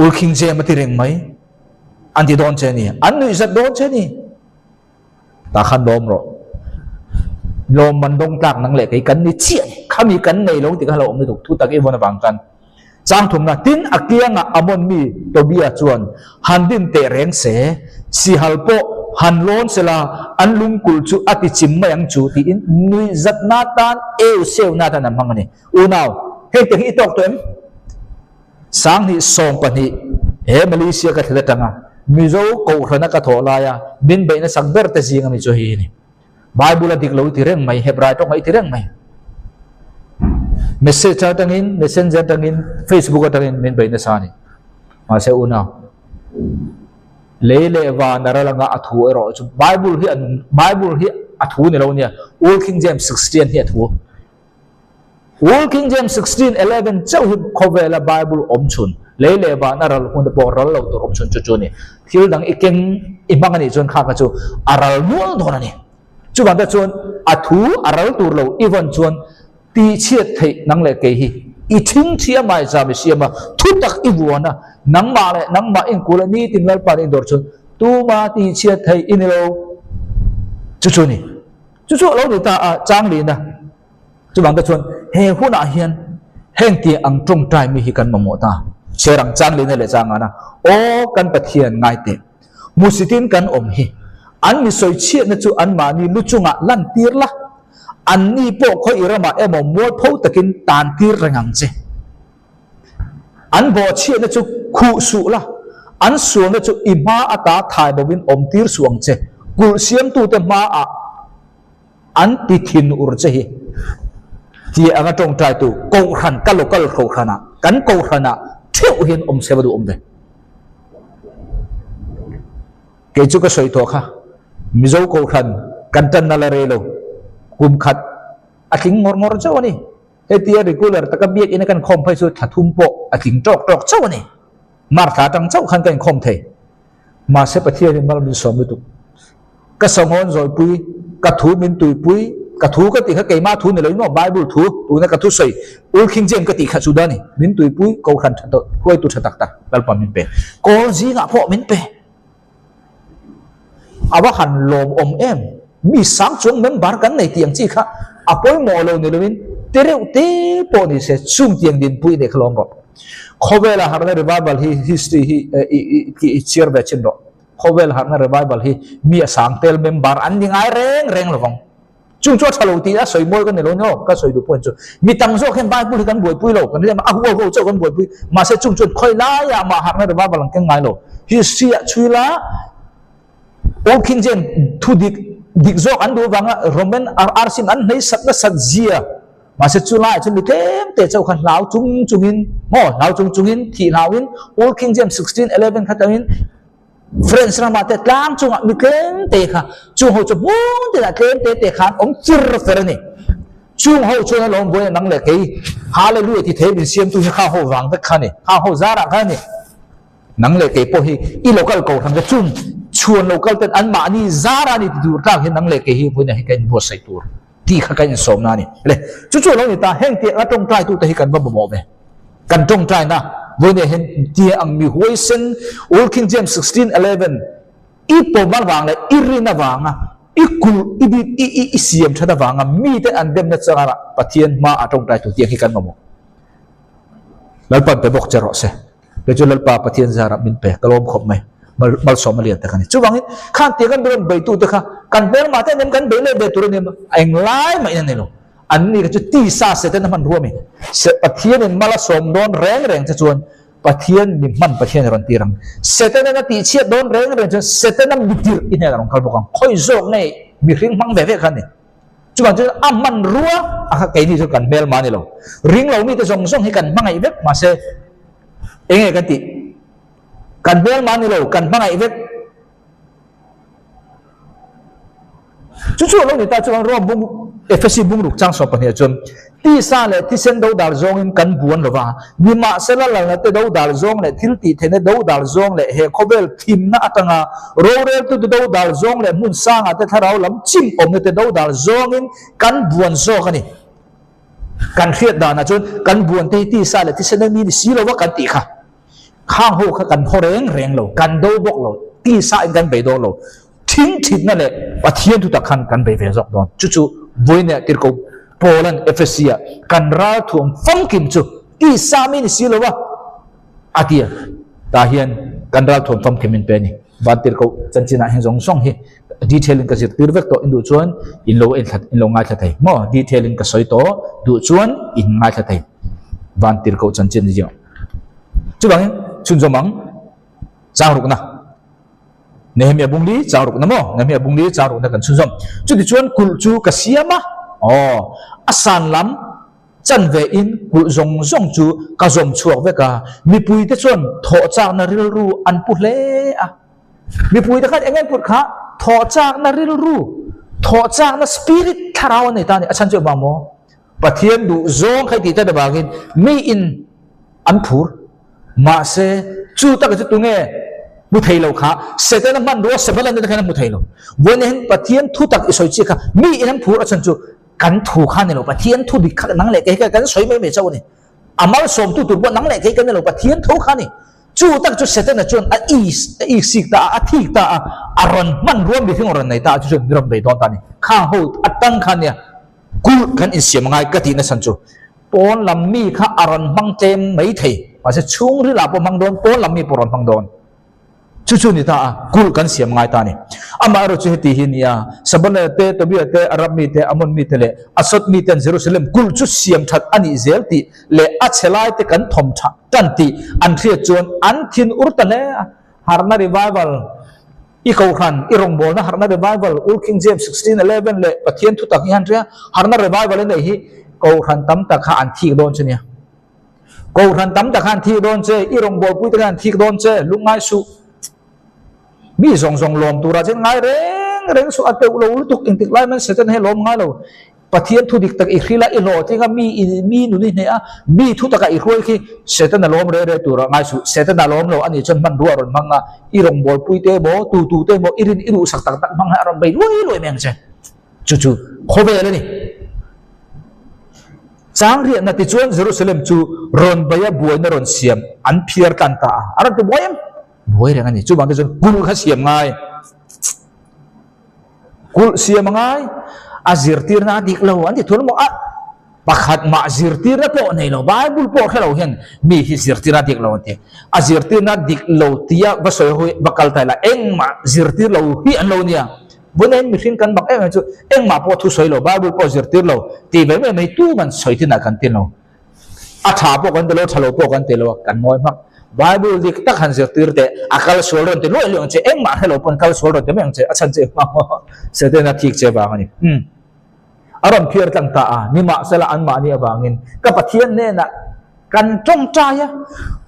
A: Ulkhing Jem a ti reng mai. An ti dawn che a ni. An nuihzat dawn che a ni. Tah khan lawm rawh. Lawm man dawng tlak nang leh kei kan ni chiah a ni. Khami kan nei lo tih kha lo awm lutuk. Thu tak i vawn avang khan chang thumna tin a kiangah Amon mi Tobia chuan han din teh reng se, sihal pawh han lawn sela an lungkulh chu a ti chim mai ang chu tiin nuihzatna tan eu seuna tan an hmang a ni. Unau, heng te hi i tawk tawh em? 2012 he Malaysia ka thil atanga Mizo Kohhrana ka thawh laia min beihna sak ber te zing ami chu hei hi a ni. Bible a dik lo i ti reng mai, Hebrai tawng a i ti reng mai. Message atangin, messenger atangin, Facebook atangin min beih nasa a ni. Mahse unau, lei leh van a ral anga a thu erawh chu Bible hi a nung, Bible hi a thu ni lo nia, Old King James 16 hi a thu. Old King James 16:11 chauh hi khawvela Bible awm chhun, lei leh van a ral hun te pawh ral lo tur awm chhun chu chu a ni. Thil dang i keng i hmang a nih chuan kha kha chu a ral nual dawn a ni. Chuvang te chuan a thu a ral tur lo i vawn chuan tihchhiat theih nang leh kei hi i thing thi a maizam i siam a, thu tak i vuan a, nangmah leh nangmah inkul a nitin Lalpa nih dawr chuan tuma tihchhiat theih i ni lo. Chu chu a ni. Chu chu a lo ni ta a, chang lihna. Chuvang te chuan he hunah hian heng tih ang tawngtai mi hi kan mamawh ta. Chhiar ang chang lihna leh chang ngana, Aw kan Pathian ngai teh, hmusitin kan awm hi. An mi sawi chhiatna chu anmahni lu chungah lan tir la, anni pawh khawi ramah emaw mualpho takin tan tir reng ang che. An bawhchhiatna chu khuh suh la, an sualna chu i hma ata thai bovin awm tir suh ang che. Kulh siamtute hmaah an ti thin ur che hi. Tia anga tawngtaitu Kohhran, ka local Kohhranah, kan Kohhranah theuh hian awm se va duh awm ve. Kei chu ka sawi tawh kha, Mizo Kohhran kan tanna la rei lo, kum khat a tling ngawr ngawr chauh a ni. Hetia regular taka biakina kan khawm phei chu thla thum pawh a tling tawk tawk chauh a ni. Martha atang chauh khan ka inkhawm thei. Mahse Pathianin mal min sawm lutuk. Ka sangawn zawipui, ka thu min tuipui, ka thu ka tih kha keimah thu ni lo in maw Bible thu, tuna ka thu sawi Ulkhing James ka tih kha chu da ni. Min tuipui, Kohhran tha tawh, hruaitu tha tak tak Lalpa min pe. Kawl zingah pawh min pe. A va han lawmawm em? Mi sang chuang member kan nei tih ang chi kha a pawimawh lo ni loin te reuh te pawh ni se chung tiang dinpui nei kha lawm rawh. Khawvela harhna revival hi history hi i chhiar ve chin rawh. Khawvel harhna revival hi mi a sang tel member an ni ngai reng reng lovang. Chung chu a tha lo tih a sawi mawi ka ni lo ni aw, ka sawi duh pawhin chu mi tam zawk hian Bible hi kan buaipui lo, kan rilem a huau huau chauh kan buaipui, mahse chung chuan khawi laiah mah harhna revival an keng ngai lo. History ah chhui la, Old King James thu dik dik zawk an duh vanga Roman arsim an hnei sat nasat zia, mahse chu laiah chuan mi tlem te chauh kha hlau chung chungin maw hlau chung chungin thih hlauin Old King James 1611 kha tangin French ramah te tlang chungah mi tlem te kha chung ho chu hmun tinah tlem te te khan awm fir fer a ni. Chung ho chuan a lawm buai a nang leh kei Hallelujah ti thei min siamtu hi kha ho vang vek kha a ni. Kha ho zarah kha a ni. Nang leh kei pawh hi i local kohhran te chung chhung. Chhuan lo kal ten anmahni zara ni ti tur tlak hi nang leh kei hi vawiin ah hi kan inbuatsaih tur tih kha kan insawmna a ni. Le, chu chu a lo ni ta, heng tiang a tawngtai tute hi kan va mamawh ve. Kan tawngtaina vawiin ah hian tiang ang mi huaisen Old King James 16:11 i pawm avang leh i rin avanga i kulh i bik i i i siam that avanga mite an demna changah Pathian hma a tawngtai tu tiang hi kan mamawh. Lalpan pe bawk che rawh se. Kei chu Lalpa Pathian zarah min pe, ka lawm khawp mai. Mal malsawm a lian tak a ni. Chuvangin khan tia kan rawn beitute kha kan hmelmah te an kan bei leh ve tur a ni a, englai mahin a ni lo. An ni kha chu tisa Satan a hman ruam i. Se Pathianin mal a sawm dawn reng reng che chuan Pathian mi hman Pathian a rawn tir ang. Satan-in a tihchhiat dawn reng reng chuan Satan-a mi tirh i hnenah a rawn kal bawk ang. Khawi zawk nge mihring hmang ve ve kha a ni. Chuvang chuan a hmanrua a kha keini chu kan hmelma a ni lo. Ring lo mite zawng zawng hi kan hmangaih vek mahse eng nge kan tih? Kan hmelma a ni lo, kan hmangaih vek. Chu chu a lo ni ta chuan Rome bung Efesi bungruk chang sawm pahniha chuan tisa leh thisen dodal zawngin kan buan lo va, nimahsela lalna te dodal zawng leh thil tih theihna dodal zawng leh he khawvel thimna atanga roreltute dodal zawng leh hmun sangah te thlarau lam chim awmna te dodal zawngin kan buan zawk a ni. Kan hriat danah chuan kan buan te hi tisa leh thisen a mi ni si lo va kan tih kha. Khang ho kha kan haw reng reng lo, kan do bawk lo, tisa in kan bei dawn lo. Thing thitna leh Pathian thutak khan kan bei ve zawk dawn. Chu chu vawiinah tirhkoh Paula'n Efesi-ah kan ralthuam famkim chu tisa mi ni si lo va a ti a. Tah hian kan ralthuam famkim in pe a ni. Van tirhkoh chanchinah hian zawng zawng hi detail in ka zirtir vek tawh. In duh chuan in lo enthla in lo ngaithla thei maw? Detail in ka sawi tawh duh chuan in ngaithla thei. Van tirhkoh chanchin ziah. Chuvangin chhunzawm ang changrukna. Nehemiah bung li chang rukna maw? Nehemiah bung li chang rukna kan chhunzawm. Chutichuan kulh chu ka siam a, aw, a san lam chan ve in kulh zawng zawng chu ka zawm chhuak vek a, mipuite chuan thawh chakna rilru an pu hle a. Mipuite khan eng eng put kha thawh chakna rilru, thawh chakna spirit thlarau an nei ta a ni. A chhan chu engvang maw? Pathian duh zawng kha i tih tlat avangin mi in an phur. Mahse, chu taka chu tunge hmu thei lo kha? Setana hmanrua Sebalan te khan a hmu thei lo. Vawiin hian Pathian thu tak i sawi chiah kha mi in an phur a chhan chu kan thu kha a ni lo. Pathian thu dik kha nang leh kei kha kan sawi mai mai chauh a ni. A malsawmtu tur pawh nang leh kei kan ni lo, Pathian tho kha a ni. Chu tak chu Setana chuan a is a iksik ta a, a thik ta a, a rawn hmanrua mihring a rawn nei ta a, chu chuan mi rawn bei dawn ta a ni. Khang ho atang kha nia kulh kan insiam a ngai ka tih nachhan chu pawn lam mi kha a rawn hmang tlem mai thei, mahse chhungril ah pawh hmang dawn, pawn lam mi pawh rawn hmang dawn. Chu chu ni ta a, kulh kan siam ngai ta a ni. Amaherawh chu heti hi nia, Sabana te, Tobia te, Arab mi te, Amon mi te leh Asod mi ten Jerusalem kulh chu siam that a nih zel tih leh a chhe lai te kan thawm tha tan tih an hriat chuan an thin ur ta hle a, harhna revival I Kohhran, i rawngbawlna harhna revival, Old King James 16:11 leh Pathian thutak hi han hria, harhna revival a neih hi Kohhran tam tak kha an thik dawn che nia. Kohhran tam tak kha an thik dawn che, i rawngbawlpui te khan an thik dawn che, lungngai suh. Mi zawng zawng lawm turah chuan ngai reng reng suh, a teuh lo lutuk, engtik lai man Satan hi a lawm ngai lo. Pathian thu dik tak i hril a, i hlawhtling a, mi i mi nun i hneh a, mi thu takah i hruai khi Setana lawm reh reh tur a ngai suh. Setana lawm lo a nih chuan hmanrua a rawn hmang a, i rawngbawlpui te emaw, tu tu te emaw, i rin i duhsak tak tak hmang hi a rawn bei luai luai mai ang che. Chu chu khawvel a ni. Chang riahna tichuan Jerusalem chu rawn bei a buaina rawn siam an phiar tlan ta a, a rawn ti buai em? Buai reng a ni. Chuvang te chuan kulh kha siam ngai. Kulh siam a ngai, a zirtirna a dik lo an ti thul maw? A pakhat mah zirtirna pawh nei lo, Bible pawh hre lo hian mi hi zirtirna a dik lo an ti. A zirtirna dik lo tia va sawi ho hi va kal ta ila engmah zirtir lo hi an lo nia. Vawiin mihring kan mak em em chu engmah pawh thu sawi lo, Bible pawh zirtir lo tih ve mai mai tuman sawi tinah kan ti lo. A tha pawh kan ti lo, tha lo pawh kan ti lo a, kan ngawi hmak. Bible dik tak han zirtir teh, a kal sual rawn ti luai luai ang che, engmah hre lo pawn kal sual rawn ti mai ang che, a chhan che hma maw Setana thik che vang a ni. Umm. A rawn phiar tlang ta a, nimahsela anmahni avangin ka Pathian hnenah kan tawngtai a,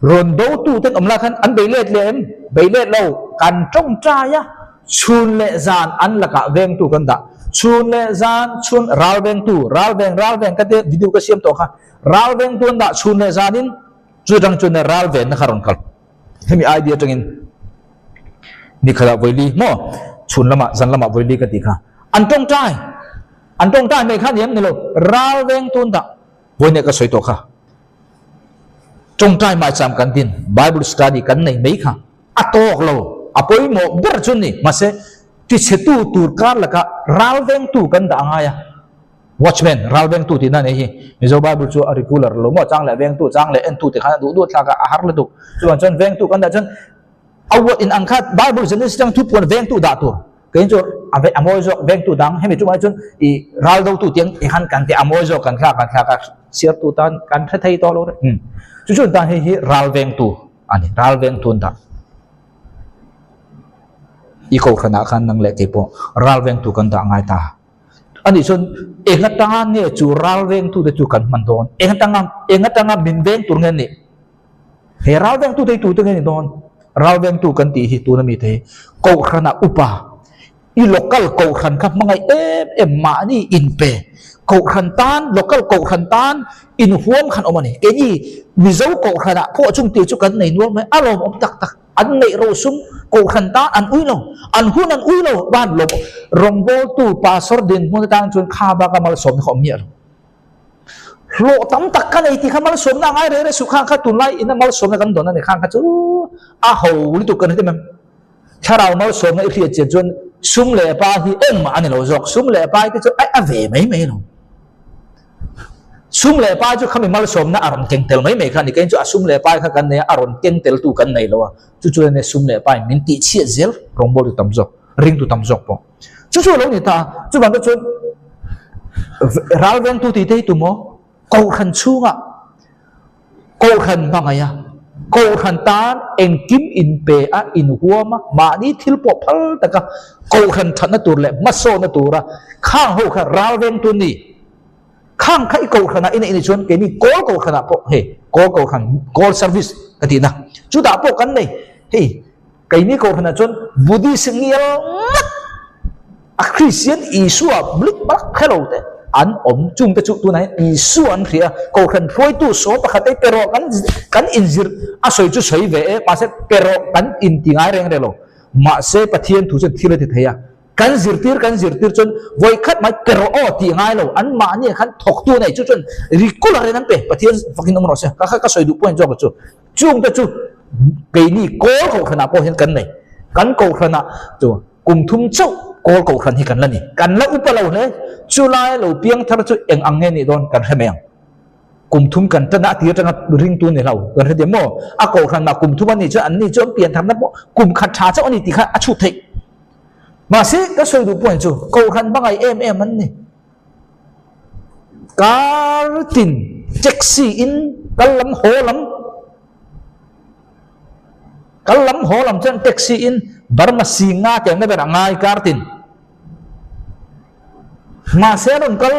A: rawn dotu ten awm lai khan an bei let leh em? Bei let lo, kan tawngtai a. Chhun leh zan an lakah vengtu kan dah. Chhun leh zan, chhun, ral vengtu, ral veng, ral veng ka tia video ka siam tawh kha. Ral vengtu an dah chhun leh zanin chu atang chuan ral venna kha rawn kal. Hemi idea atangin. Nikhatah vawili maw? Chhun lamah, zan lamah vawili ka tih kha. An tawngtai! An tawngtai mai kha ni em ni lo, ral veng tun dah vawiin ka sawi tawh kha. Tawngtai maicham kan din, Bible study kan nei mai kha a tawk lo, a pawimawh ber chu ni. Mahse, tichhetu tur kar lakah ral vengtu kan dah a ngai a. Watchman, ral vengtu tihna nei hi Mizo Bible chu a regular lo maw? Chang leh vengtu, chang leh entu ti khan a duh duh thlak a, a har lutuk. Chuvang chuan vengtu kan dah chuan a word in ang kha Bible Genesis atang thu puan vengtu dah tur. Kei chu a ve a mawi zawk vengtu dang hemi tumah chuan i ral dotu tiang i han kan ti a mawi zawk kan thlak kan thlak a chhiartu tan kan hre thei tawh lo reng. Umm chu chuan tan hei hi ral vengtu a ni ral vengtu an dah. I kohhranah khan nang leh kei pawh ral vengtu kan dah ngai ta. Anih chuan eng atanga nge chu ral vengtute chu kan hman dawn? Eng atanga eng atanga min veng tur nge an nih? He ral vengtute hi tute nge ni dawn? Ral vengtu kan tih hi tuna mite hi Kohhranah upa, i local Kohhran kha hmangaih em em mahni inpe Kohhran tan, local Kohhran tan inhuam khan awm a ni. Keini Mizo Kohhranah pawh chung tih chu kan nei nual mai, a lawmawm tak tak. An neih ro sum Kohhran tan an ui lo, an hun an ui lo, van lawm rawngbawltu Pastor dinhmun atang chuan kha baka malsawmna kha awm miah lo. Hlawh tam tak ka nei tih kha malsawmna a ngai reng reng suh khang kha tunlai ina malsawmna kan dawn a ni khang kha chu a ho lutuk kan hre em. Thlarau malsawmna i hriat chian chuan sum leh pa hi engmah a ni lo zawk, sum leh pa te chu a ve mai mai lo. Sum leh pai chu khami malsawmna a rawn keng tel mai mai kha a ni. Kei chu a sum leh pai kha kan nei a, a rawn keng teltu kan nei lo a. Chu chu ania sum leh pai min tih chhiat zel rawngbawltu tam zawk, ringtu tam zawk pawh. Chu chu a lo ni ta a. Chuvang te chuan ral vengtu tih te hi tumaw Kohhran chhungah Kohhran hmangaih a, Kohhran tan engkim inpe a, inhuam a, mahni thil pawh phal taka Kohhran thatna tur leh hmasawnna tura khang ho kha ral vengtu an ni. Khang kha i Kohhranah i neih ni chuan keini Kawl Kohhranah pawh hei Kawl Kohhran, Kawl Service ka tihna chutah pawh kan nei. Hei Keini Kohhranah chuan Buddhist ngial ngat a Kristian Isua blik balak hre lo te an awm. Chungte chu tunah hian Isua an hria a, Kohhran hruaitu saw pakhat ei pe rawh kan kan inzir a sawi chu sawi ve e, mahse pe rawh kan inti ngai reng reng lo. Mahse Pathian thu chuan thil a ti thei a, kan zirtir kan zirtir chuan vawi khat mai pe rawh aw tih ngai lo, an mahni ah khan thawktu a nei chu chuan regular in an pe, Pathian fakin awm rawh se, ka kha ka sawi duh point zawk chu. Chungte chu keini kawl kohhranah pawh hian kan nei. Kan kohhranah chu kum thum chauh kawl kohhran hi kan la ni. Kan la upa lo hle. Chulai lo piang thar chu eng ang nge nih dawn kan hre mai ang. Kum thum kan tan a, a tir atanga ringtu ni lo kan hre diam maw? A kohhranah kum thum a nih chuan anni chu an pian tharna pawh kum khat tha chauh a ni tih kha a chhut theih. Mahse ka sawi duh pawh chu kohhran hmangaih em em an ni. Kar tin taxi in kal lam haw lam kal lam haw lam chuan taxi in Burma Singa tih ang na ber a ngai kar tin mahse a rawn kal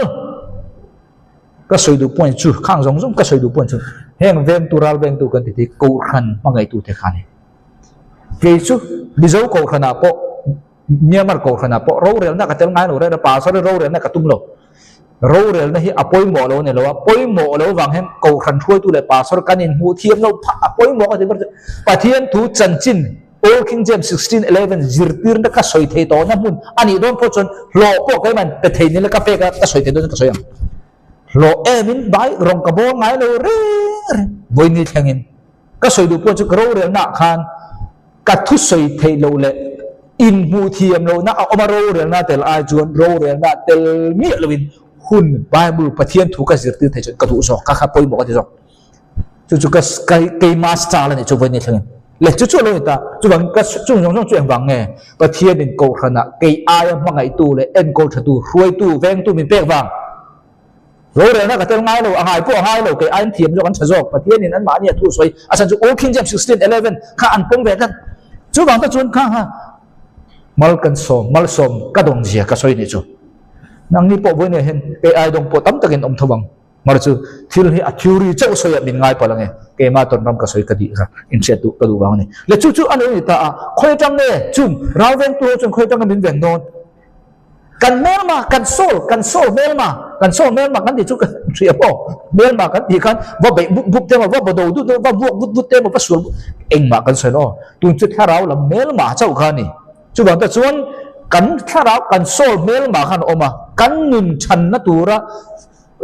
A: ka sawi duh point chu khang zawng zawng ka sawi duh point chu heng vengtu ral vengtu kan ti te kohhran hmangaihtu te kha a ni kei chu Mizo kohhranah pawh Myanmar kohhranah pawh rorelna ka tel ngai lo reng a, pastor hi rorelna ka tum lo. Rorelna hi a pawimawh lo a ni lo a, pawimawh lo vang hian kohhran hruaitu leh pastor kan inhmuh thiam lo phah a pawimawh ka ti ber chu. Pathian thu chanchin Old King James 16:11 zirtirna ka sawi thei tawhna hmun a nih dawn pawh chuan hlawh pawh keimah pe thei nila ka pek a, ka sawi thei dawn chuan ka sawi ang. Hlawh emin bai rawng ka bawl ngai lo reng reng vawiin thlengin ka sawi duh pawh chu ka rorelnaah khan Ka thusawi theih loh leh inhmuh thiam lohna a awm a, rorelna tel ai chuan rorelna tel miah loin hun Bible Pathian thu ka zirtir theih chuan ka duh zawk, ka kha pawimawh ka ti zawk. Chu chu ka keima style a nih chu vawiin thlengin. Le chu chu a lo ni ta, chuvangin ka chung zawng zawng chu engvang nge Pathianin Kohhranah kei aia hmangaihtu leh enkawl thatu, hruaitu, vengtu min pek vang? Rorelna ka tel ngai lo, a ngai pawh a ngai lo, kei aiin thiam zawk an tha zawk, Pathianin an mahni a thu sawi a chhan chu Old King James 16:11 kha an pawm ve tlat. Chuvang te chuan kha kha mal kan sawm, malsawm ka dawn zia ka sawi nih chu. Nangni pawh vawiin ah hian kei ai dawng pawh tam takin awm tho ang. Mar chu thil hi a theory chauh sawi ah min ngai palh ange, keimah tawn ram ka sawi ka dih kha inhriat duh ka duh vang a ni. Le chu chu a lo ni ta a, khawi atang nge chung rau vengtu ho chuan khawi atanga min ven dawn? Kan hmelma, kan soul, kan soul hmelma, kan soul hmelma kan tih chu Hria maw? Hmelma kan tih khan va beih bup bup te emaw, va bawdo dut emaw, va vuak vut vut te emaw, va sual vut engmah kan sawi lo. Tun chu thlarau lam hmelma chauh kha a ni. Chuvang te chuan kan thlarau kan soul hmelma khan a awm a, kan nun thanna tura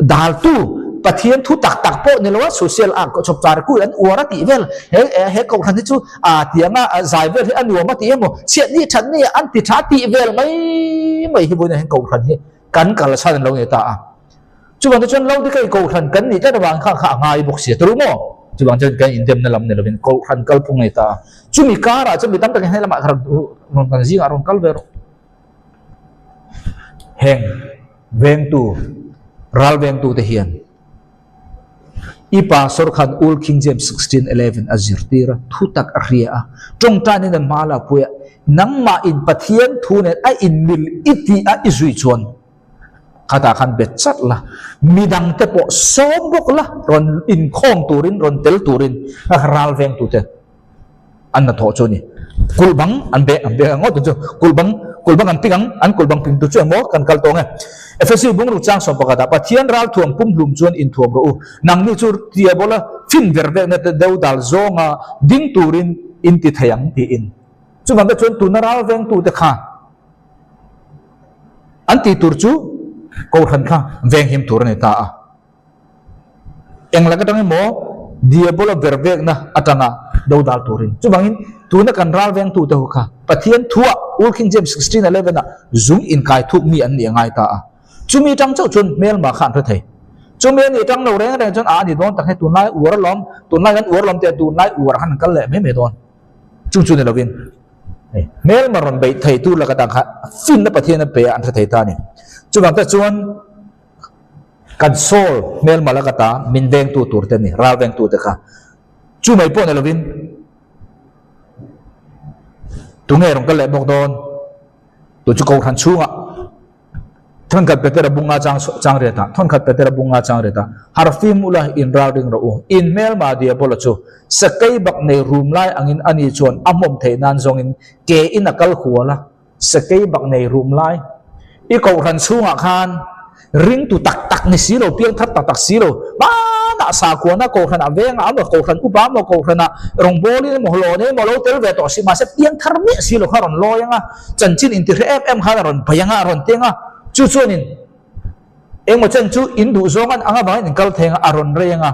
A: daltu Pathian thu tak tak pawh ni lo a, social a chawp char kui an uar a tih vel, he he kohhran hi chu a tianga zai vel hi a nuam a tih emaw, chhiat ni that ni an ti tha tih vel mai mai hi vawiin ah hian kohhran hi kan kal chhan an lo ni ta a. Chuvang te chuan lo dika i kohhran kan nih tlat avang kha kha a ngai bawk si a turu maw? Chuvang chuan kan indemna lam ni lovin kohhran kalphung a ni ta a. Chumi karah chuan mi tam takin hei lamah rawn kan zingah rawn kal ve rawh. Heng vengtu, ral vengtu te hian i pastor khan Old King James 16:11 a zirtir a, thu tak a hria a, tawngtain in an hma la pui a, nangmah in Pathian thu nen a inmil i tih a i zui chuan khatah khan bet chat la, midang te pawh sawm bawk la, rawn inkhawm turin, rawn tel turin ral vengtu te. An hnathawh chu a ni. Kulh bang an beng an beng ang ngawt chu kulh bang kulh bang an ping ang an kulh bang ping tu chu emaw kan kal tawng e. Efesi bungruk chang sawm pakhatah Pathian ralthuam pumhlum chuan inthuam rawh u. Nangni chu Diabola fin ver vekna te deuh dal zawnga ding turin in ti thei ang tiin. Chuvang te chuan tuna ral vengtute kha an tih tur chu Kohhran kha venghim tur a ni ta a. Eng lak atang emaw Diabola vervekna atanga dodal turin. Chuvangin tuna kan ral vengtute ho kha Pathian thuah Old King James 16:11 ah zung inkai thuk mi an nih a ngai ta a. Chumi atang chauh chuan hmelma kha an hre thei. Chumi a nih atang lo reng reng chuan a ani dawn tak hi tunlai uar alawm, tunlai kan uar alawm tih a tunlai uar khan an kal leh mai mai dawn. Chung chu ni lovin hmelma rawn beih thei tur lak atang kha finna Pathian a pe a an hre thei ta a ni. Chuvang te chuan Kan Saul hmelma lak ata min vengtu tur te ni, ral vengtu te kha. Chu mai pawh ni lovin tunge rawn kal leh bawk dawn? Tu chu Kohhran chhungah Thenkhat Petera bunga chang chang riatah, Thenkhat Petera bunga chang riatah, Harfim ula in ral ring rawh u, in hmelma Diabola chu sakei bak nei rum lai angin ani chuan a hmawm theih nan zawngin ke in a kal hual a, Sakei bak nei rum lai i kohhran chhungah khan ringtu tak tak ni si lo, piang thar tak tak si lo, hmanah sakhuana kohhranah vengah emaw, kohhran upa emaw, kohhranah rawngbawlin emaw, hlawn emaw lo tel ve tawh si, mahse piang thar miah si lo kha a rawn lawi ang a, chanchin intihre em em khan a rawn bei ang a, a rawn teng a, chu chuanin engmaw chen chu in duh zawng an ang avangin in kal thei ang a, a rawn rei ang a.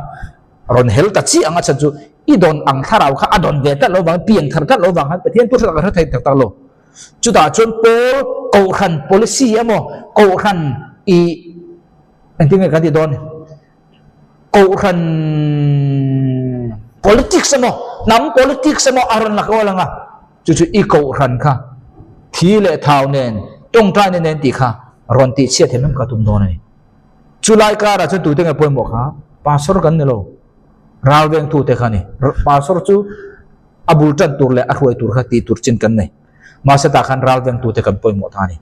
A: Rawn hel ta chiah ang a chhan chu i dawn ang thlarau kha a dawn ve tlat lo vang, piang thar tlat lo vang khan Pathian thu hre thei tak tak lo. Chutah chuan Paul Kohhran policy emaw Kohhran i engtin nge kan tih dawn Kohhran politics emaw hnam politics emaw a rawn la kual ang a, chu chu i Kohhran kha thi leh thau nen tawngtaina nen tih kha rawn tihchhiat hem hem kha tum dawn a ni. Chu lai karah chuan tute nge pawimawh kha? Pastor kan ni lo, ral vengtute kha a ni. Pastor chu a bul tan tur leh a hruai tur kha tih tur chin kan nei. Mahse tah khan ral vengtute kan pawimawh ta a ni.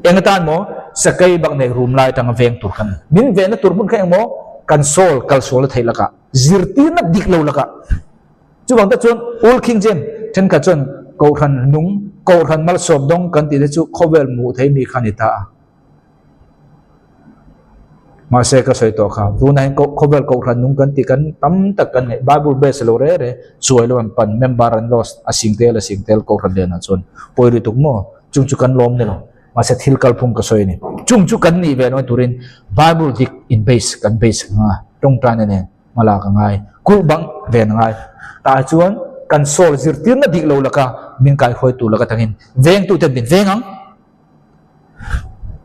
A: Eng atan maw? Sakei bak nei rum lai atanga veng tur kan ni. Min venna tur hmun kha eng maw? Kan sawl kal sual a theih lakah, zirtirna dik lo lakah. Chuvang te chuan Old King James thenkhat chuan Kohhran nung, Kohhran malsawm dawng kan tih te chu khawvel hmuh thei mi kha a ni ta a. Mahse ka sawi tawh kha, tunah hian khawvel kohhran nung kan tih kan tam tak kan ngaih, Bible base lo re re chuai lo an pan, member an lost, a sing tel a sing tel kohhran lianah chuan pawi lutuk maw? Chung chu kan lawm ni lo, mahse thil kalphung ka sawi a ni. Chung chu kan nih ve lo turin Bible dik in base kan base ang a, tawngtaina nen hma lak a ngai, kulh bang ven a ngai. Tah chuan kan sawl zirtirna dik lo laka min kaihruaitu laka tangin vengtuten min veng ang.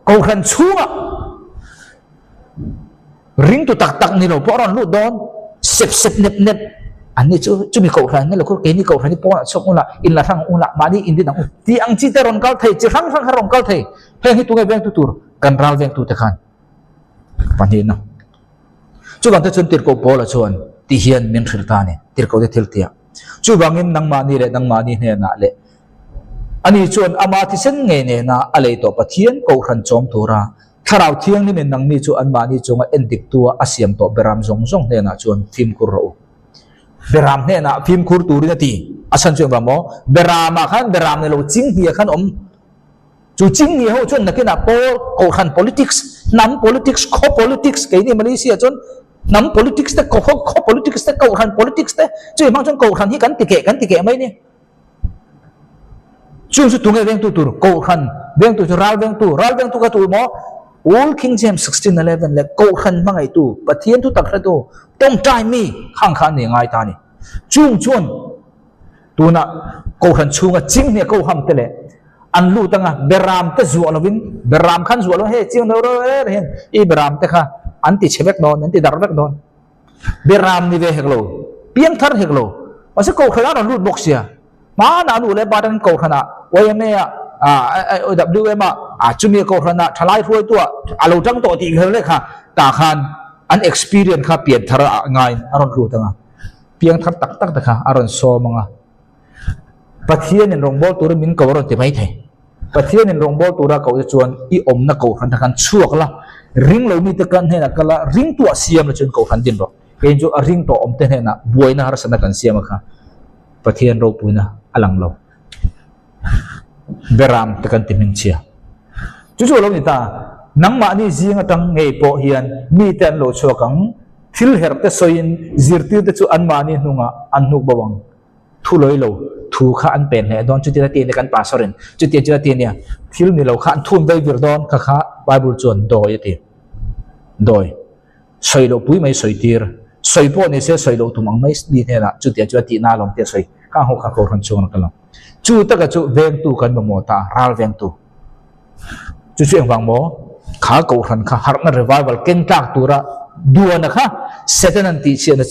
A: Kohhran chhungah ringtu tak tak ni lo pawh a rawn lut dawn, sep sep nep nep an ni chu chumi kohhran ni lo khaw keini kohhran hi pawnah chhuak ula in la hrang ula mahni in din ang u tih ang chi te rawn kal thei chi hrang hrang kha rawn kal thei heng hi tunge vengtu tur kan ral vengtu te khan pahnihna chuvang te chuan tirhkoh Paula chuan ti hian min hrilh ta a ni tirhkoh te thil tih ah chuvangin nangmahni leh nangmahni hnenah leh Ani chuan ama thisen ngei nena a lei tawh Pathian Kohhran chawm tura Thlarau Thianghlimin nangni chu anmahni chunga endiktua a siam tawh Beram zawng zawng hnenah chuan fimkhur rawh u. Beram hnenah fimkhur turin a ti. A chhan chu engvang maw? Beramah khan Beram ni lo Chinghnia khan awm. Chu Chinghnia ho chuan nakinah pawl Kohhran politics, hnam politics, khaw politics, keini Malaysia chuan hnam politics te, khaw politics te, Kohhran politics te, chumi hmang chuan Kohhran hi kan ti keh kan ti keh mai a ni. Chung chu tunge vengtu tur? Kohhran vengtu chu ral vengtu, ral vengtu kha tu maw? Old King James 16:11 leh Kohhran hmangaihtu, Pathian thu tak hretu, tawngtai mi khang kha an ni ngai ta a ni. Chung chuan tuna Kohhran chhunga chinghnia koham te leh an lut anga beram te zuah lovin, beram khan zuah lovin hei chiang deuh reuh reuh hian i beram te kha an ti chhe vek dawn, an ti darh vek dawn. Beram ni ve hek lo, piangthar hek lo, mahse Kohhran a rawn lut bawk sia. Hmanah nu leh pa atangin Kohhranah, YMA ah, WM ah, chumi Kohhranah thalai hruaitu ah a lo tang tawh tih kher leh kha tah khan an experience kha pianthar ah ngaiin a rawn lut ang a, piangthar tak tak te kha a rawn sawm ang a. Pathianin rawngbâwl turin min ko a rawn ti mai thei. Pathianin rawngbâwl tura koh te chuan i awmna Kohhran kha khan chhuak la, ring lo mite kan hnenah kal a, ringtuah siam la chuan Kohhran din rawh. Kei chu a ring tawh awmte hnenah buaina harsatna kan siam a kha Pathian ropuina a lang lo. Beram te kan ti hmingchhia. Chu chu a lo ni ta, nangmahni zing atang ngei pawh hian mite an lo chhuak ang, thil herh te sawiin zirtirte chu anmahni hnungah an hnuk bo ang. Thu lawi lo, thu kha an pen hle dawn, chutia ti ania kan pastor in, chutia chutia ti ania, thil ni lo kha an thun vei vir dawn, kha kha Bible chuan dawi a ti. Dawi. Sawi loh pui mai sawi tir. Sawi pawh ni se sawi loh tum ang mai mi hnenah chutia chuan tihna alawm tih a sawi. Khang ho kha Kohhran chhunga ka lang. Chu taka chu vengtu kan mamawh ta, ral vengtu. Chu chu engvang maw? Kha Kohhran kha harhna revival keng tlak tura duana kha Satan-a'n tihchhiahna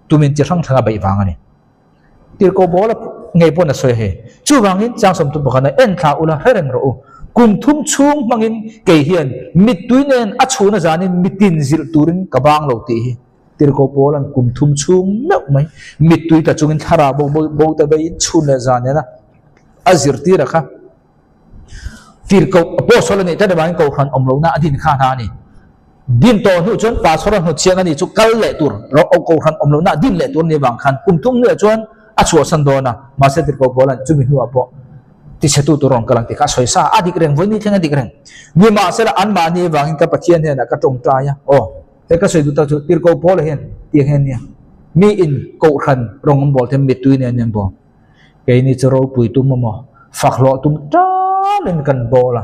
A: tumin chi hrang hranga beih vang a ni. Tirhkoh Paula ngei pawn a sawi a hei. Chuvangin Changsawmtu pakhat a en thla ula hre reng rawh u. Kum thum chhung hmangin kei hian mittui nen a chhuna zanin mitin zilh turin ka bang lo tih hi Tirhkoh Paula'n kum thum chhung meuh mai mittui tla chungin thlarau bo bo te veiin chhun leh zan nena a zirtir a kha. Tirhkoh Apostle a nih tlat avangin Kohhran awm lohna a din kha hna a ni. Din tawh hnu chuan Pastor a hnut chiang a ni chu kal leh tur Kohhran awm lohna a din leh tur a nih avang khan kum thum hnuah chuan a chhuahsan dawn a, mahse Tirhkoh Paula'n chumi hnuah pawh tichhetu tur rawn kal ang tih kha a sawi sa a, a dik reng, vawiin ni thleng a dik reng. Nimahsela anmahni avangin ka Pathian hnenah ka tawngtai a, aw he ka sawi duh tak chu Tirhkoh Paula hian tiang hian nia miin Kohhran rawng an bawl them mittui nen an bawl. Keini chu ropui tum emaw, fak hlawh tum talin kan bawl a,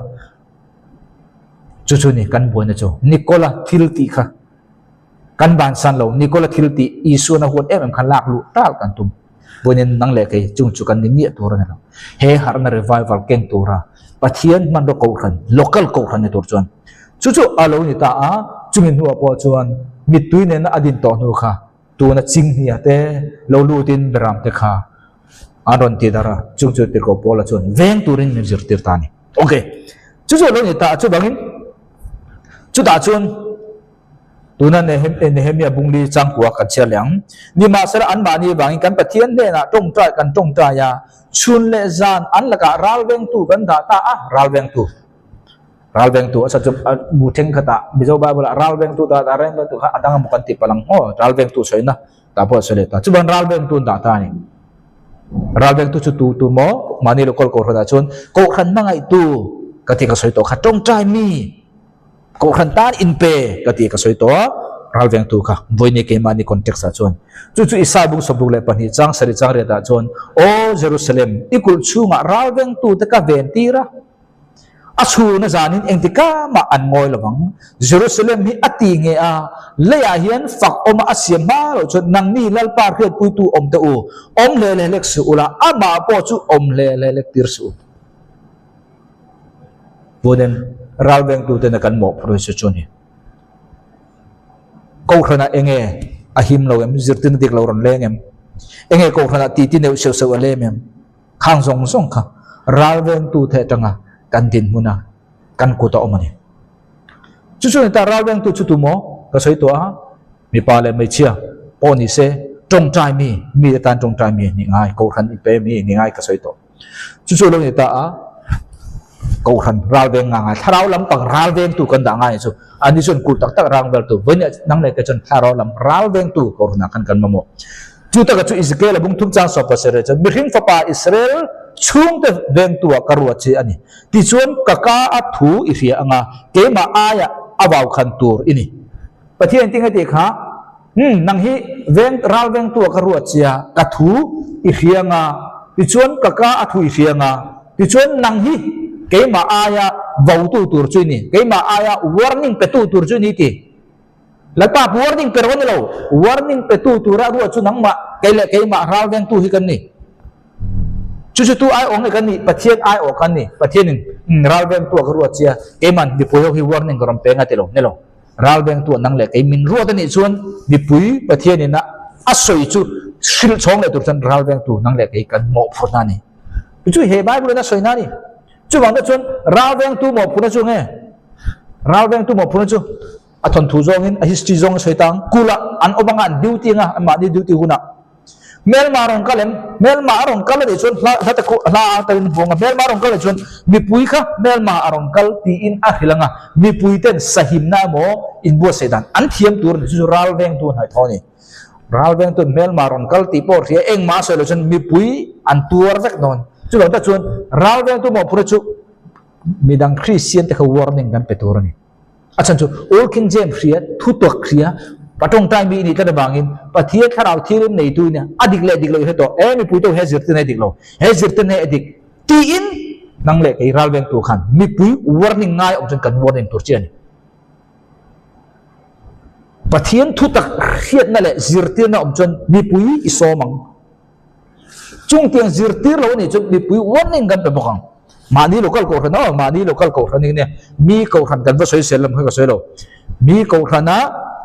A: chu chu ni kan buaina chu. Nikola thil tih kha kan bansan lo, Nikola thil tih Isuan a huat em em kha lak luh tal kan tum. Vawiin nang leh kei chung chu kan ni miah tur a ni lo. He harhna revival keng tura Pathian hmanraw kohhran, local kohhran ni tur chuan chu chu a lo ni ta a, chumi hnuah pawh chuan mittui nena a din tawh hnu kha Tuna Chinghnia te lo lutin Beram te kha an rawn ti darh a, chung chu Tirhkoh Paula chuan veng turin min zirtir ta a ni. Ok, chu chu a lo ni ta a, chuvangin chutah chuan tuna Nehemia bungli changkua kan chhiar leh ang. Nimahsela anmahni avangin kan Pathian hnenah tawngtai kan tawngtai a, chhun leh zan an lakah ral vengtu kan dah ta a, ral vengtu. Ral vengtu a sa chu bu thenkhatah Mizo Bible ah ral vengtu dah dah reng vengtu kha a dang emaw kan ti palh ang aw ral vengtu sawina tah pawh a sawi leh ta chuan ral vengtu an dah ta a ni. Ral vengtu chu tu tu maw mahni local kohhranah chuan kohhran hmangaihtu ka tih ka sawi tawh kha tawngtai mi kohhran tan inpe ka tih ka sawi tawh a ral vengtu kha vawiin keimahni context ah chuan chu chu Isaiah bung 62 chang sarih chang riat ah chuan Aw Jerusalem i kulh chhungah ral vengtu te ka ven tir a A chhuna zanin engtikah mah an ngawi lo vang. Jerusalem hi a ti nge a, leiah hian fak awma a siam hma loh chuan nangni Lalpa hriatpuitu awm teh u, awm hle hle hlek suh ula, amah pawh chu awm hle hle hlek tir suh u. Punen ralvengtuten a kan mawhphurh hi chu chu a ni. Kohhranah enge a him lo em? Zirtirna dik lo rawn leng em? Enge kohhranah titi neuh seuh seuh a lem em? Khang zawng zawng kha ral vengtu the atanga kan dinhmuna kan kut a awm a ni. Chu chu ni ta ral vengtu chu tu maw ka sawi tawh a, mipa leh hmeichhia pawh ni se tawngtai mi, mi te tan tawngtai mi ni ngai, kohhran inpe mi ni ngai ka sawi tawh. Chu chu lo ni ta a, kohhran ral veng nga ngai, thlarau lampang ral vengtu kan dah ngai chu, ani chuan kut tak tak rang veltu, vawiin nang leh kei chuan thlarau lam ral vengtu kohhranah khan kan mamawh. Chu taka chu Ezekiel-a bung thum chang sawp pasarih chuan, Mihring fapa Israel chhungte vengtu-ah ka ruat che a ni. Tichuan, ka ka a thu i hria anga keimah aia a vau khan tur i ni. Pathian engtin nge tih kha, Umm, nang hi veng ral vengtu-ah ka ruat che a, ka thu i hria anga, tichuan ka ka a thu i hria anga, tichuan nang hi keimah aia vautu tur chu i ni, keimah aia warning petu tur chu i ni ti. Lalpa, warning pe rawh a ni lo. Warning petu tura ruah chu nangmah, kei leh keimah ral vengtu hi kan ni. Chu chu tu aiawh nge kan nih? Pathian aiawh kan ni. Pathianin ral vengtu a ka ruat chia, keiman mipui ho hi warning ka rawn pe nga ti lo. Ni lo. Ral vengtu a nang leh kei min ruat a nih chuan mipui Pathianin a a sawi chu hrilh chhawng leh tur chuan ral vengtu nang leh kei kan mawhphurhna a ni. Chu chu he Bible in a sawina a ni. Chuvang te chuan ral vengtu mawhphurhna chu nge? Ral vengtu mawhphurhna chu A thawnthu zawngin a history zawng a sawi ta ang. Kulh-ah an awm anga an duty anga anmahni duty hunah hmelma a rawn kal em? Hmelma a rawn kal a nih chuan hla hla te khu hla a takin hmu anga hmelma a rawn kal a nih chuan mipui kha hmelma a rawn kal tiin a hrilh anga mipui ten sahimna emaw inbuatsaih dan an thiam tur a ni. Chu chu ral vengtu a hnaih tho a ni. Ral vengtu hmelma a rawn kal tih pawh hria engmah a sawi loh chuan mipui an tuar vek dawn. Chuvang tak chuan ral vengtu mawhphurhna chu midang Kristian te kha warning kan pe tur a ni. A chhan chu Old King James hria, thutuak hria, pa tawngtai mi i nih tlat avangin Pathian thlarau thianghlim neitu nia a dik leh dik lo i hre tawh, e mipui tawh he zirtirna hi dik lo, he zirtirna hi a dik tiin nang leh kei ralvengtu khan mipui warning ngai awm chuan kan warning tur chi a ni. Pathian thutak hriatna leh zirtirna awm chuan mipui i sawm ang. Chungtiang zirtir lo a nih chuan mipui warning kan pe bawk ang. Mahni local kohhran aw, mahni local kohhran hi nia, mi kohhran kan va sawi sel lam kha ka sawi lo. Mi kohhrana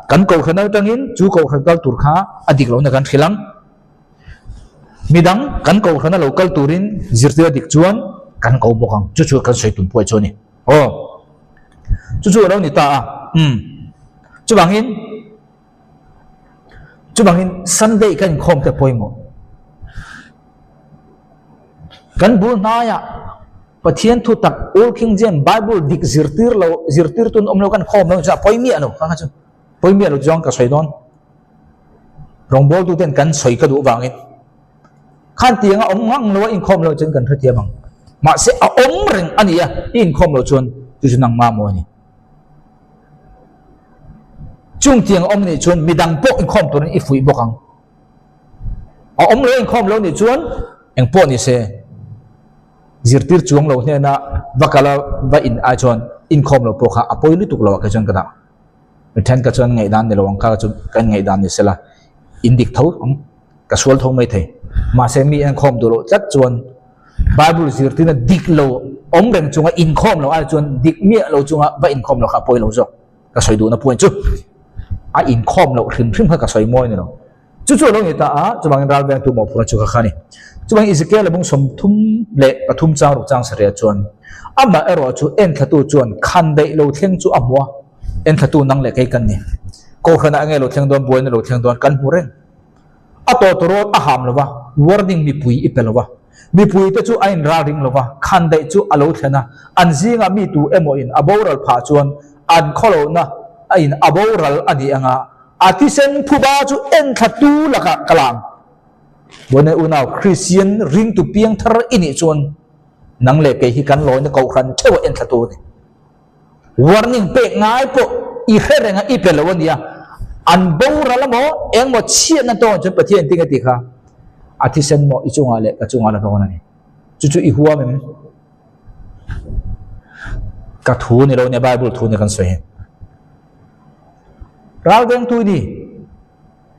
A: kan kohhran atangin chu kohhran kal tur kha a dik lohna kan hrilh ang. Midang kan kohhrana lo kal turin zirtir a dik chuan kan ko bawk ang. Chu chu kan sawi tum pawh chu a ni. Aw, chu chu a lo ni ta a. Umm, chuvangin. Chuvangin Sunday kan inkhawm te pawimawh. Kan bul hnaiah Pathian thu tak Old King James Bible dik zirtir lo zirtir tun awm lo kan khawm lo chu a pawi miah lo kha kha chu pawi miah lo chuan ka sawi dawn. Rawngbawltu ten kan sawi ka duh vangin khan tianga awm ngang lo a inkhawm lo chuan kan hrethiam ang. Mahse a awm reng a nia i inkhawm lo chuan chu chu nangmah maw a ni. Chung tiang awm nih chuan midang pawh inkhawm turin i fuih bawk ang. A awm lo inkhawm lo nih chuan eng pawh ni se zirtir chuang lo hnena va kala va in ai chuan inkhawm lo pawh kha a pawi lutuk lo ah kei chuan ka dah. Mi thenkhat chuan ngaihdan ni lo ang kha chu kan ngaihdan ni sela in dik tho ang ka sual tho mai thei. Mahse mi inkhawm duh loh tlat chuan Bible zirtirna dik lo awm reng chunga inkhawm lo ai chuan dik miah lo chunga va inkhawm lo kha a pawi lo zawk. Ka sawi duhna point chu a inkhawm loh hrim hrim kha ka sawi mawi ni lo. Chu chu a lo ni ta a, chuvangin ral vengtu mawhphurhna chu kha kha a ni. Chuvangin Ezekiel-a bung 33 chang ruk chang sarih chuan amah erawh chu enthlatu chuan khan daih lo thleng chu a hmu a, enthlatu nang leh kei kan ni. Kohhranah enge lo thleng dawn, buaina lo thleng dawn kan hmu reng. A tawtawrawt a ham lo va, warning mipui i pe lo va. Mipuite chu a inralring lo va, khandaih chu a lo thlen a, an zingah mi tu emaw in a boral phah chuan an khawlohna a in a boral a ni anga a thisen phuba chu enthlatu lakah ka la ang. Buaina unau Kristian ringtu piangthar i nih chuan nang leh kei hi kan lawina kohhran theuh a enthlatu a ni. Warning pek ngai pawh i hre reng a, i pe lo a nia. An boral a maw, engmaw chhiatna tawng chuan Pathian engtin nge tih kha a thisen maw i chungah leh ka chungah la dawn a ni. Chu chu i huam em? Ka thu ni lo nia, Bible thu nia kan sawi hi. Ral vengtu i ni,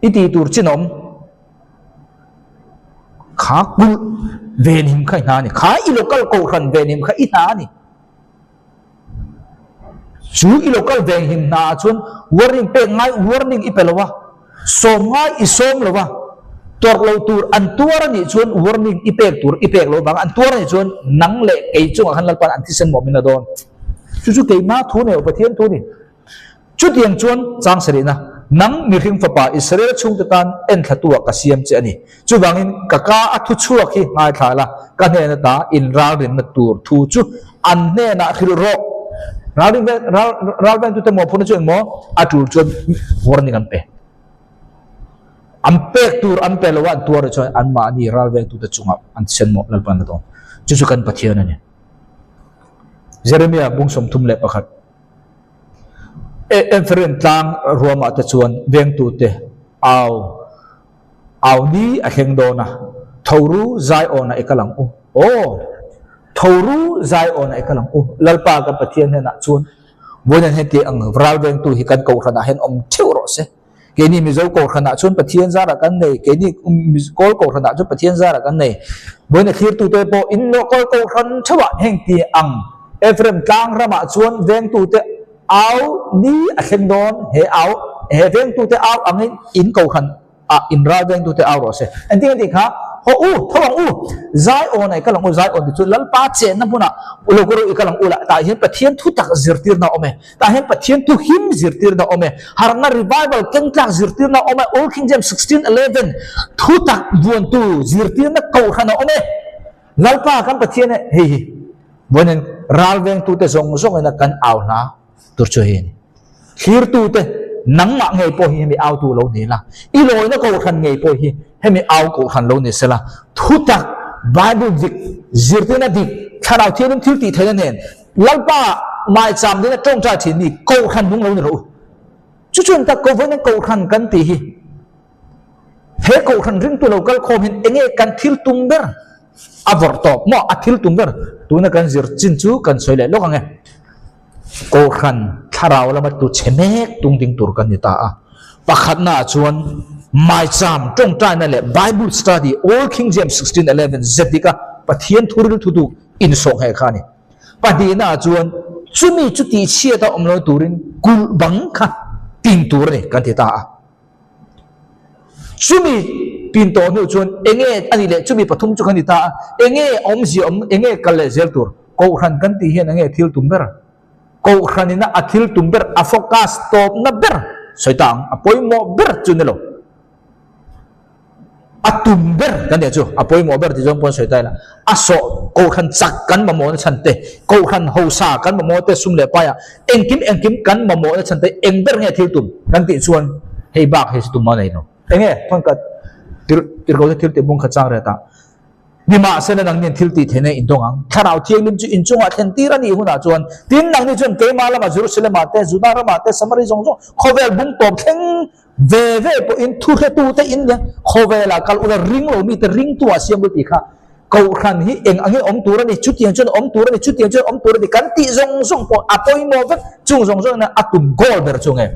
A: i tih tur chin awm. Kha kulh venhim kha i hna a ni. Kha i local kohhran venhim kha i hna a ni. Chu i lo kal veng him hna ah chuan warning pek ngai warning i pe lo a, sawm ngai i sawm lo a, tuarh lo tur an tuar a nih chuan warning i pek tur i pek lo vang an tuar a nih chuan nang leh kei chungah khan Lalpan an thisen mawh min la dawn. Chu chu keimah thu nei Pathian thu a ni. Chutiang chuan chang sarihna, Nang mihring fapa Israel chhungte tan enthlatuah ka siam che a ni. Chuvangin ka ka a thu chhuak hi ngaithla la, ka hnen ata inralrinna tur thu chu an hnenah hrilh rawh. Ralring ven, ral, ral vengtute mawhphurhna chu engmaw a tul chuan warning an pe. An pek tur an pe lo a, an tuar chuan anmahni ral vengtute chungah an thisen mawh Lalpan a dawn. Chu chu kan Pathian a ni. Jeremia bung 31. Ephraim tlang ruamah te chuan vengtute au au ni a thleng dawn a, Tho ru Zion-ah i kal ang u. Aw, tho ru Zion-ah i kal ang u. Lalpa kan Pathian hnenah chuan vawiin heti ang ral vengtu hi kan kohhranah hian awm theuh rawh se. Keini Mizo kohhranah chuan Pathian zarah kan nei, keini Kawl kohhranah chuan Pathian zarah kan nei. Vawiin a thlirtute pawh in Kawl kohhran theuhah heng ti ang Ephraim tlang ramah chuan vengtute au ni a thleng dawn, he au he vengtute au angin in kohhran ah in ral vengtute au rawh se. Engtin a tih kha, Haw u, tho ang u, Zion ah i kal ang u, Zion tih chu Lalpa chenna hmunah lo kawr u i kal ang u lah, tah hian Pathian thu tak zirtirna a awm e. Tah hian Pathian thu him zirtirna a awm e. Harhna revival keng tlak zirtirna a awm e. Old King James 16:11 Thu tak vuantu zirtirna kohhran a awm e. Lalpa kan Pathian e hei hi vawiin ral vengtute zawng zawngin a kan au hna tur chu hei a ni. Thlirtute nangmah ngei pawh hi hemi autu lo ni la, i lawina kohhran ngei pawh hi hemi au kohhran lo ni sela, thu tak Bible dik zirtirna dik Thlarau Thianghlim thil tih theihna nen Lalpa maicham ding a tawngtai thin mi Kohhran nung lo ni rawh u. Chu chuan tak Kohhran in Kohhran kan tih hi he Kohhran ringtu lo kal khawm hian enge kan thil tum ber a vawrh tawp maw a thil tum ber tuna kan zir chin chu kan sawi leh lawk ang e. Kohhran thlarau lama tu chhe mek tung ding tur kan ni ta a. Pakhatna ah chuan maicham tawngtaina leh Bible study Old King James 16:11 zetika Pathian thuril thutuk insawhngheh kha a ni. Pahnihnaah chuan chumi chu tihchhiat a awm lo turin kulh bang kha pin tur a ni kan ti ta a. Chumi pin tawh hnu chuan enge a nih leh chumi pathum chu kan ti ta a, enge awmzia awm, enge kal leh zel tur? Kohhran kan tih hian enge thil tum ber? Kohhranina a thil tum ber, a focus tawpna ber sawi ta ang, a pawimawh ber chu ni lo. A tum ber kan tih chu a pawimawh ber tih zawng pawn sawi ta ila, a sawh kohhran chak kan mamawhna chhan te, kohhran hausa kan mamawh te sum leh paiah engkim engkim kan mamawhna chhan te eng ber nge thil tum kan tih chuan hei bak hei chu tum a nei lo. Enge thawn ka tir tirko te thil tih bung kha chang ret a, nimahsela nangni an thil tih theihna in dawng ang, Thlarau Thianghlim chu inchungah thlen tir a nih hunah chuan tin nangni chuan keimah lamah Jerusalem-ah te, Juda ramah te, Samari zawng zawng khawvel bung tawp thleng Ve ve pawhin thuhretute in nia khawvelah kal ula ring lo mite ringtu ah siam ru tih kha Kohhran hi eng angin awm tur a ni, chutiang chuan awm tur a ni, chutiang chuan awm tur a ni kan tih zawng zawng pawh a pawimawh vek, chung zawng zawng ina a tum goal ber chu nge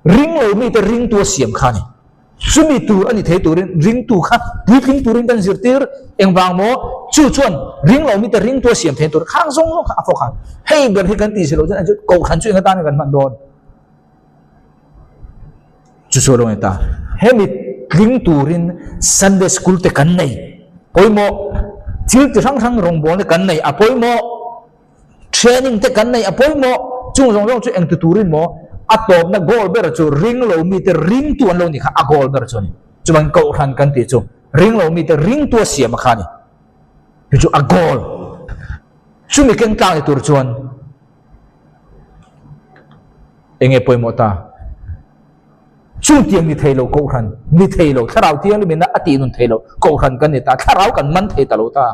A: ring lo mite ringtu a siam kha a ni. Chumi tur a ni thei turin ringtu kha puitling turin kan zirtir engvang maw chu chuan ring lo mite ringtu a siam thei tur khang zawng zawng kha a fawk a, hei ber hi kan tih si loh chuan Kohhran chu eng atan kan hman dawn. Chu chu a lo ni ta. Hemi tling turin Sunday School te kan nei pawimawh, thil ti hrang hrang rawngbawlna kan nei a pawimawh, training te kan nei a pawimawh, chung zawng zawng chu engti turin maw a tawpna goal ber chu ring lo mite ringtu an lo ni kha a goal ber chu a ni. Chuvangin Kohhran kan tih chu ring lo mite ringtu a siam a kha a ni. Chu chu a goal. Chumi keng tlang ni tur chuan Enge pawimawh ta? Chungtiang ni thei lo Kohhran ni thei lo, Thlarau Thianghlim in a tih nun thei lo Kohhran kan ni ta, Thlarau kan man thei ta lo ta.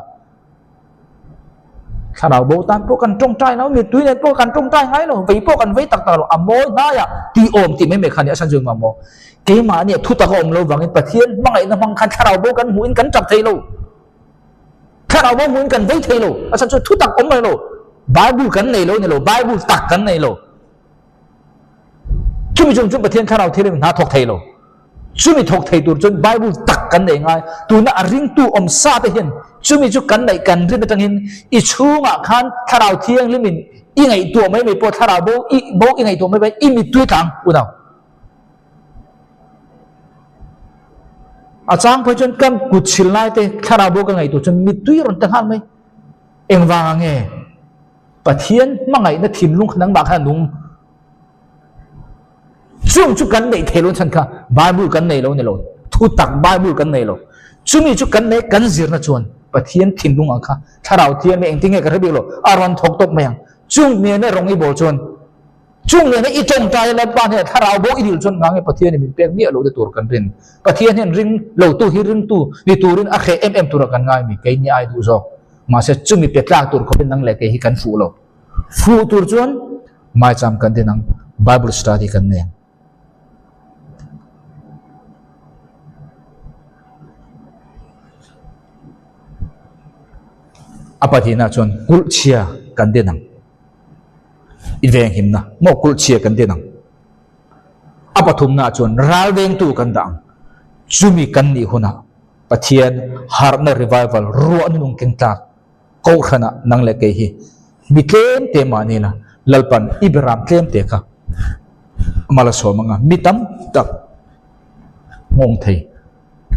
A: Thlarau bo tan pawh kan tawngtai lo, mittui nen pawh kan tawngtai ngai lo, vei pawh kan vei tak tak lo, a mawi hnaiah tih awm tih mai mai kha a ni a, Sanjay Mamawh. Keimahni thutak a awm lo vangin Pathian hmangaihna hmang khan Thlarau bo kan hmuhin kan tap thei lo. Thlarau bo hmuhin kan vei thei lo, a chhan chu thu tak awm mai lo, Bible kan nei lo ni lo, Bible tak kan nei lo. Chumi chung chu Pathian Thlarau Thianghlim hna thawk thei lo. Chumi thawk thei tur chuan Bible tak kan nei ngai. Tuna a ringtu awm sa te hian chumi chu kan neih kan rin atangin i chhungah khan Thlarau Thianghlimin i ngaihtuah mai mai pawh Thlarau bo i bo i ngaihtuah mai mai i mittui tlang unau. A chang phei chuan kan kut chhil lai te thlarau bo ka ngaihtuah chuan mittui rawn ta nghal mai. Engvang ang nge? Pathian hmangaihna thinlung kha nangmah khan a nung. Chung chu kan neih thei lo chhan kha Bible kan nei lo ni lo. Thu tak Bible kan nei lo. Chumi chu kan nei kan zirna chuan Pathian thinlung ang kha thlarau thiam hi engtin nge ka hre bik lo a rawn thawk tawp mai ang. Chung nena rawng i bawl chuan Chung nena i tawngtai a Lalpa hnenah thlarau bo i dil chuan ngang e Pathian in min pek miah lo te tur kan rin. Pathian hian ring lo tu hi ringtu ni turin a hreh em em tura kan ngai mi keini ai duh zawk. Mahse chumi pe tlak tur khawpin nang leh kei hi kan fuh lo. Fuh tur chuan maicham kan din ang, Bible study kan nei ang. A pahnihna chuan kulh chhia kan din ang. I venghimna maw kulh chhia kan din ang. A pathumna chuan ral vengtu kan dah ang. Chumi kan nih hunah Pathian harhna revival ruahna nung keng tlak Kohhranah nang leh kei hi mi tlem te mahni la Lalpan i beram tlem te kha mal a sawm anga mi tam tak nghawng thei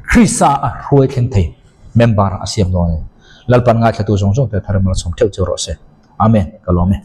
A: Krista a hruai thleng thei member a siam dawn a ni. Lalpan ngaithlatu zawng zawng te thar mal a sawm theuh chu rawh se. Amen. Ka lawm e.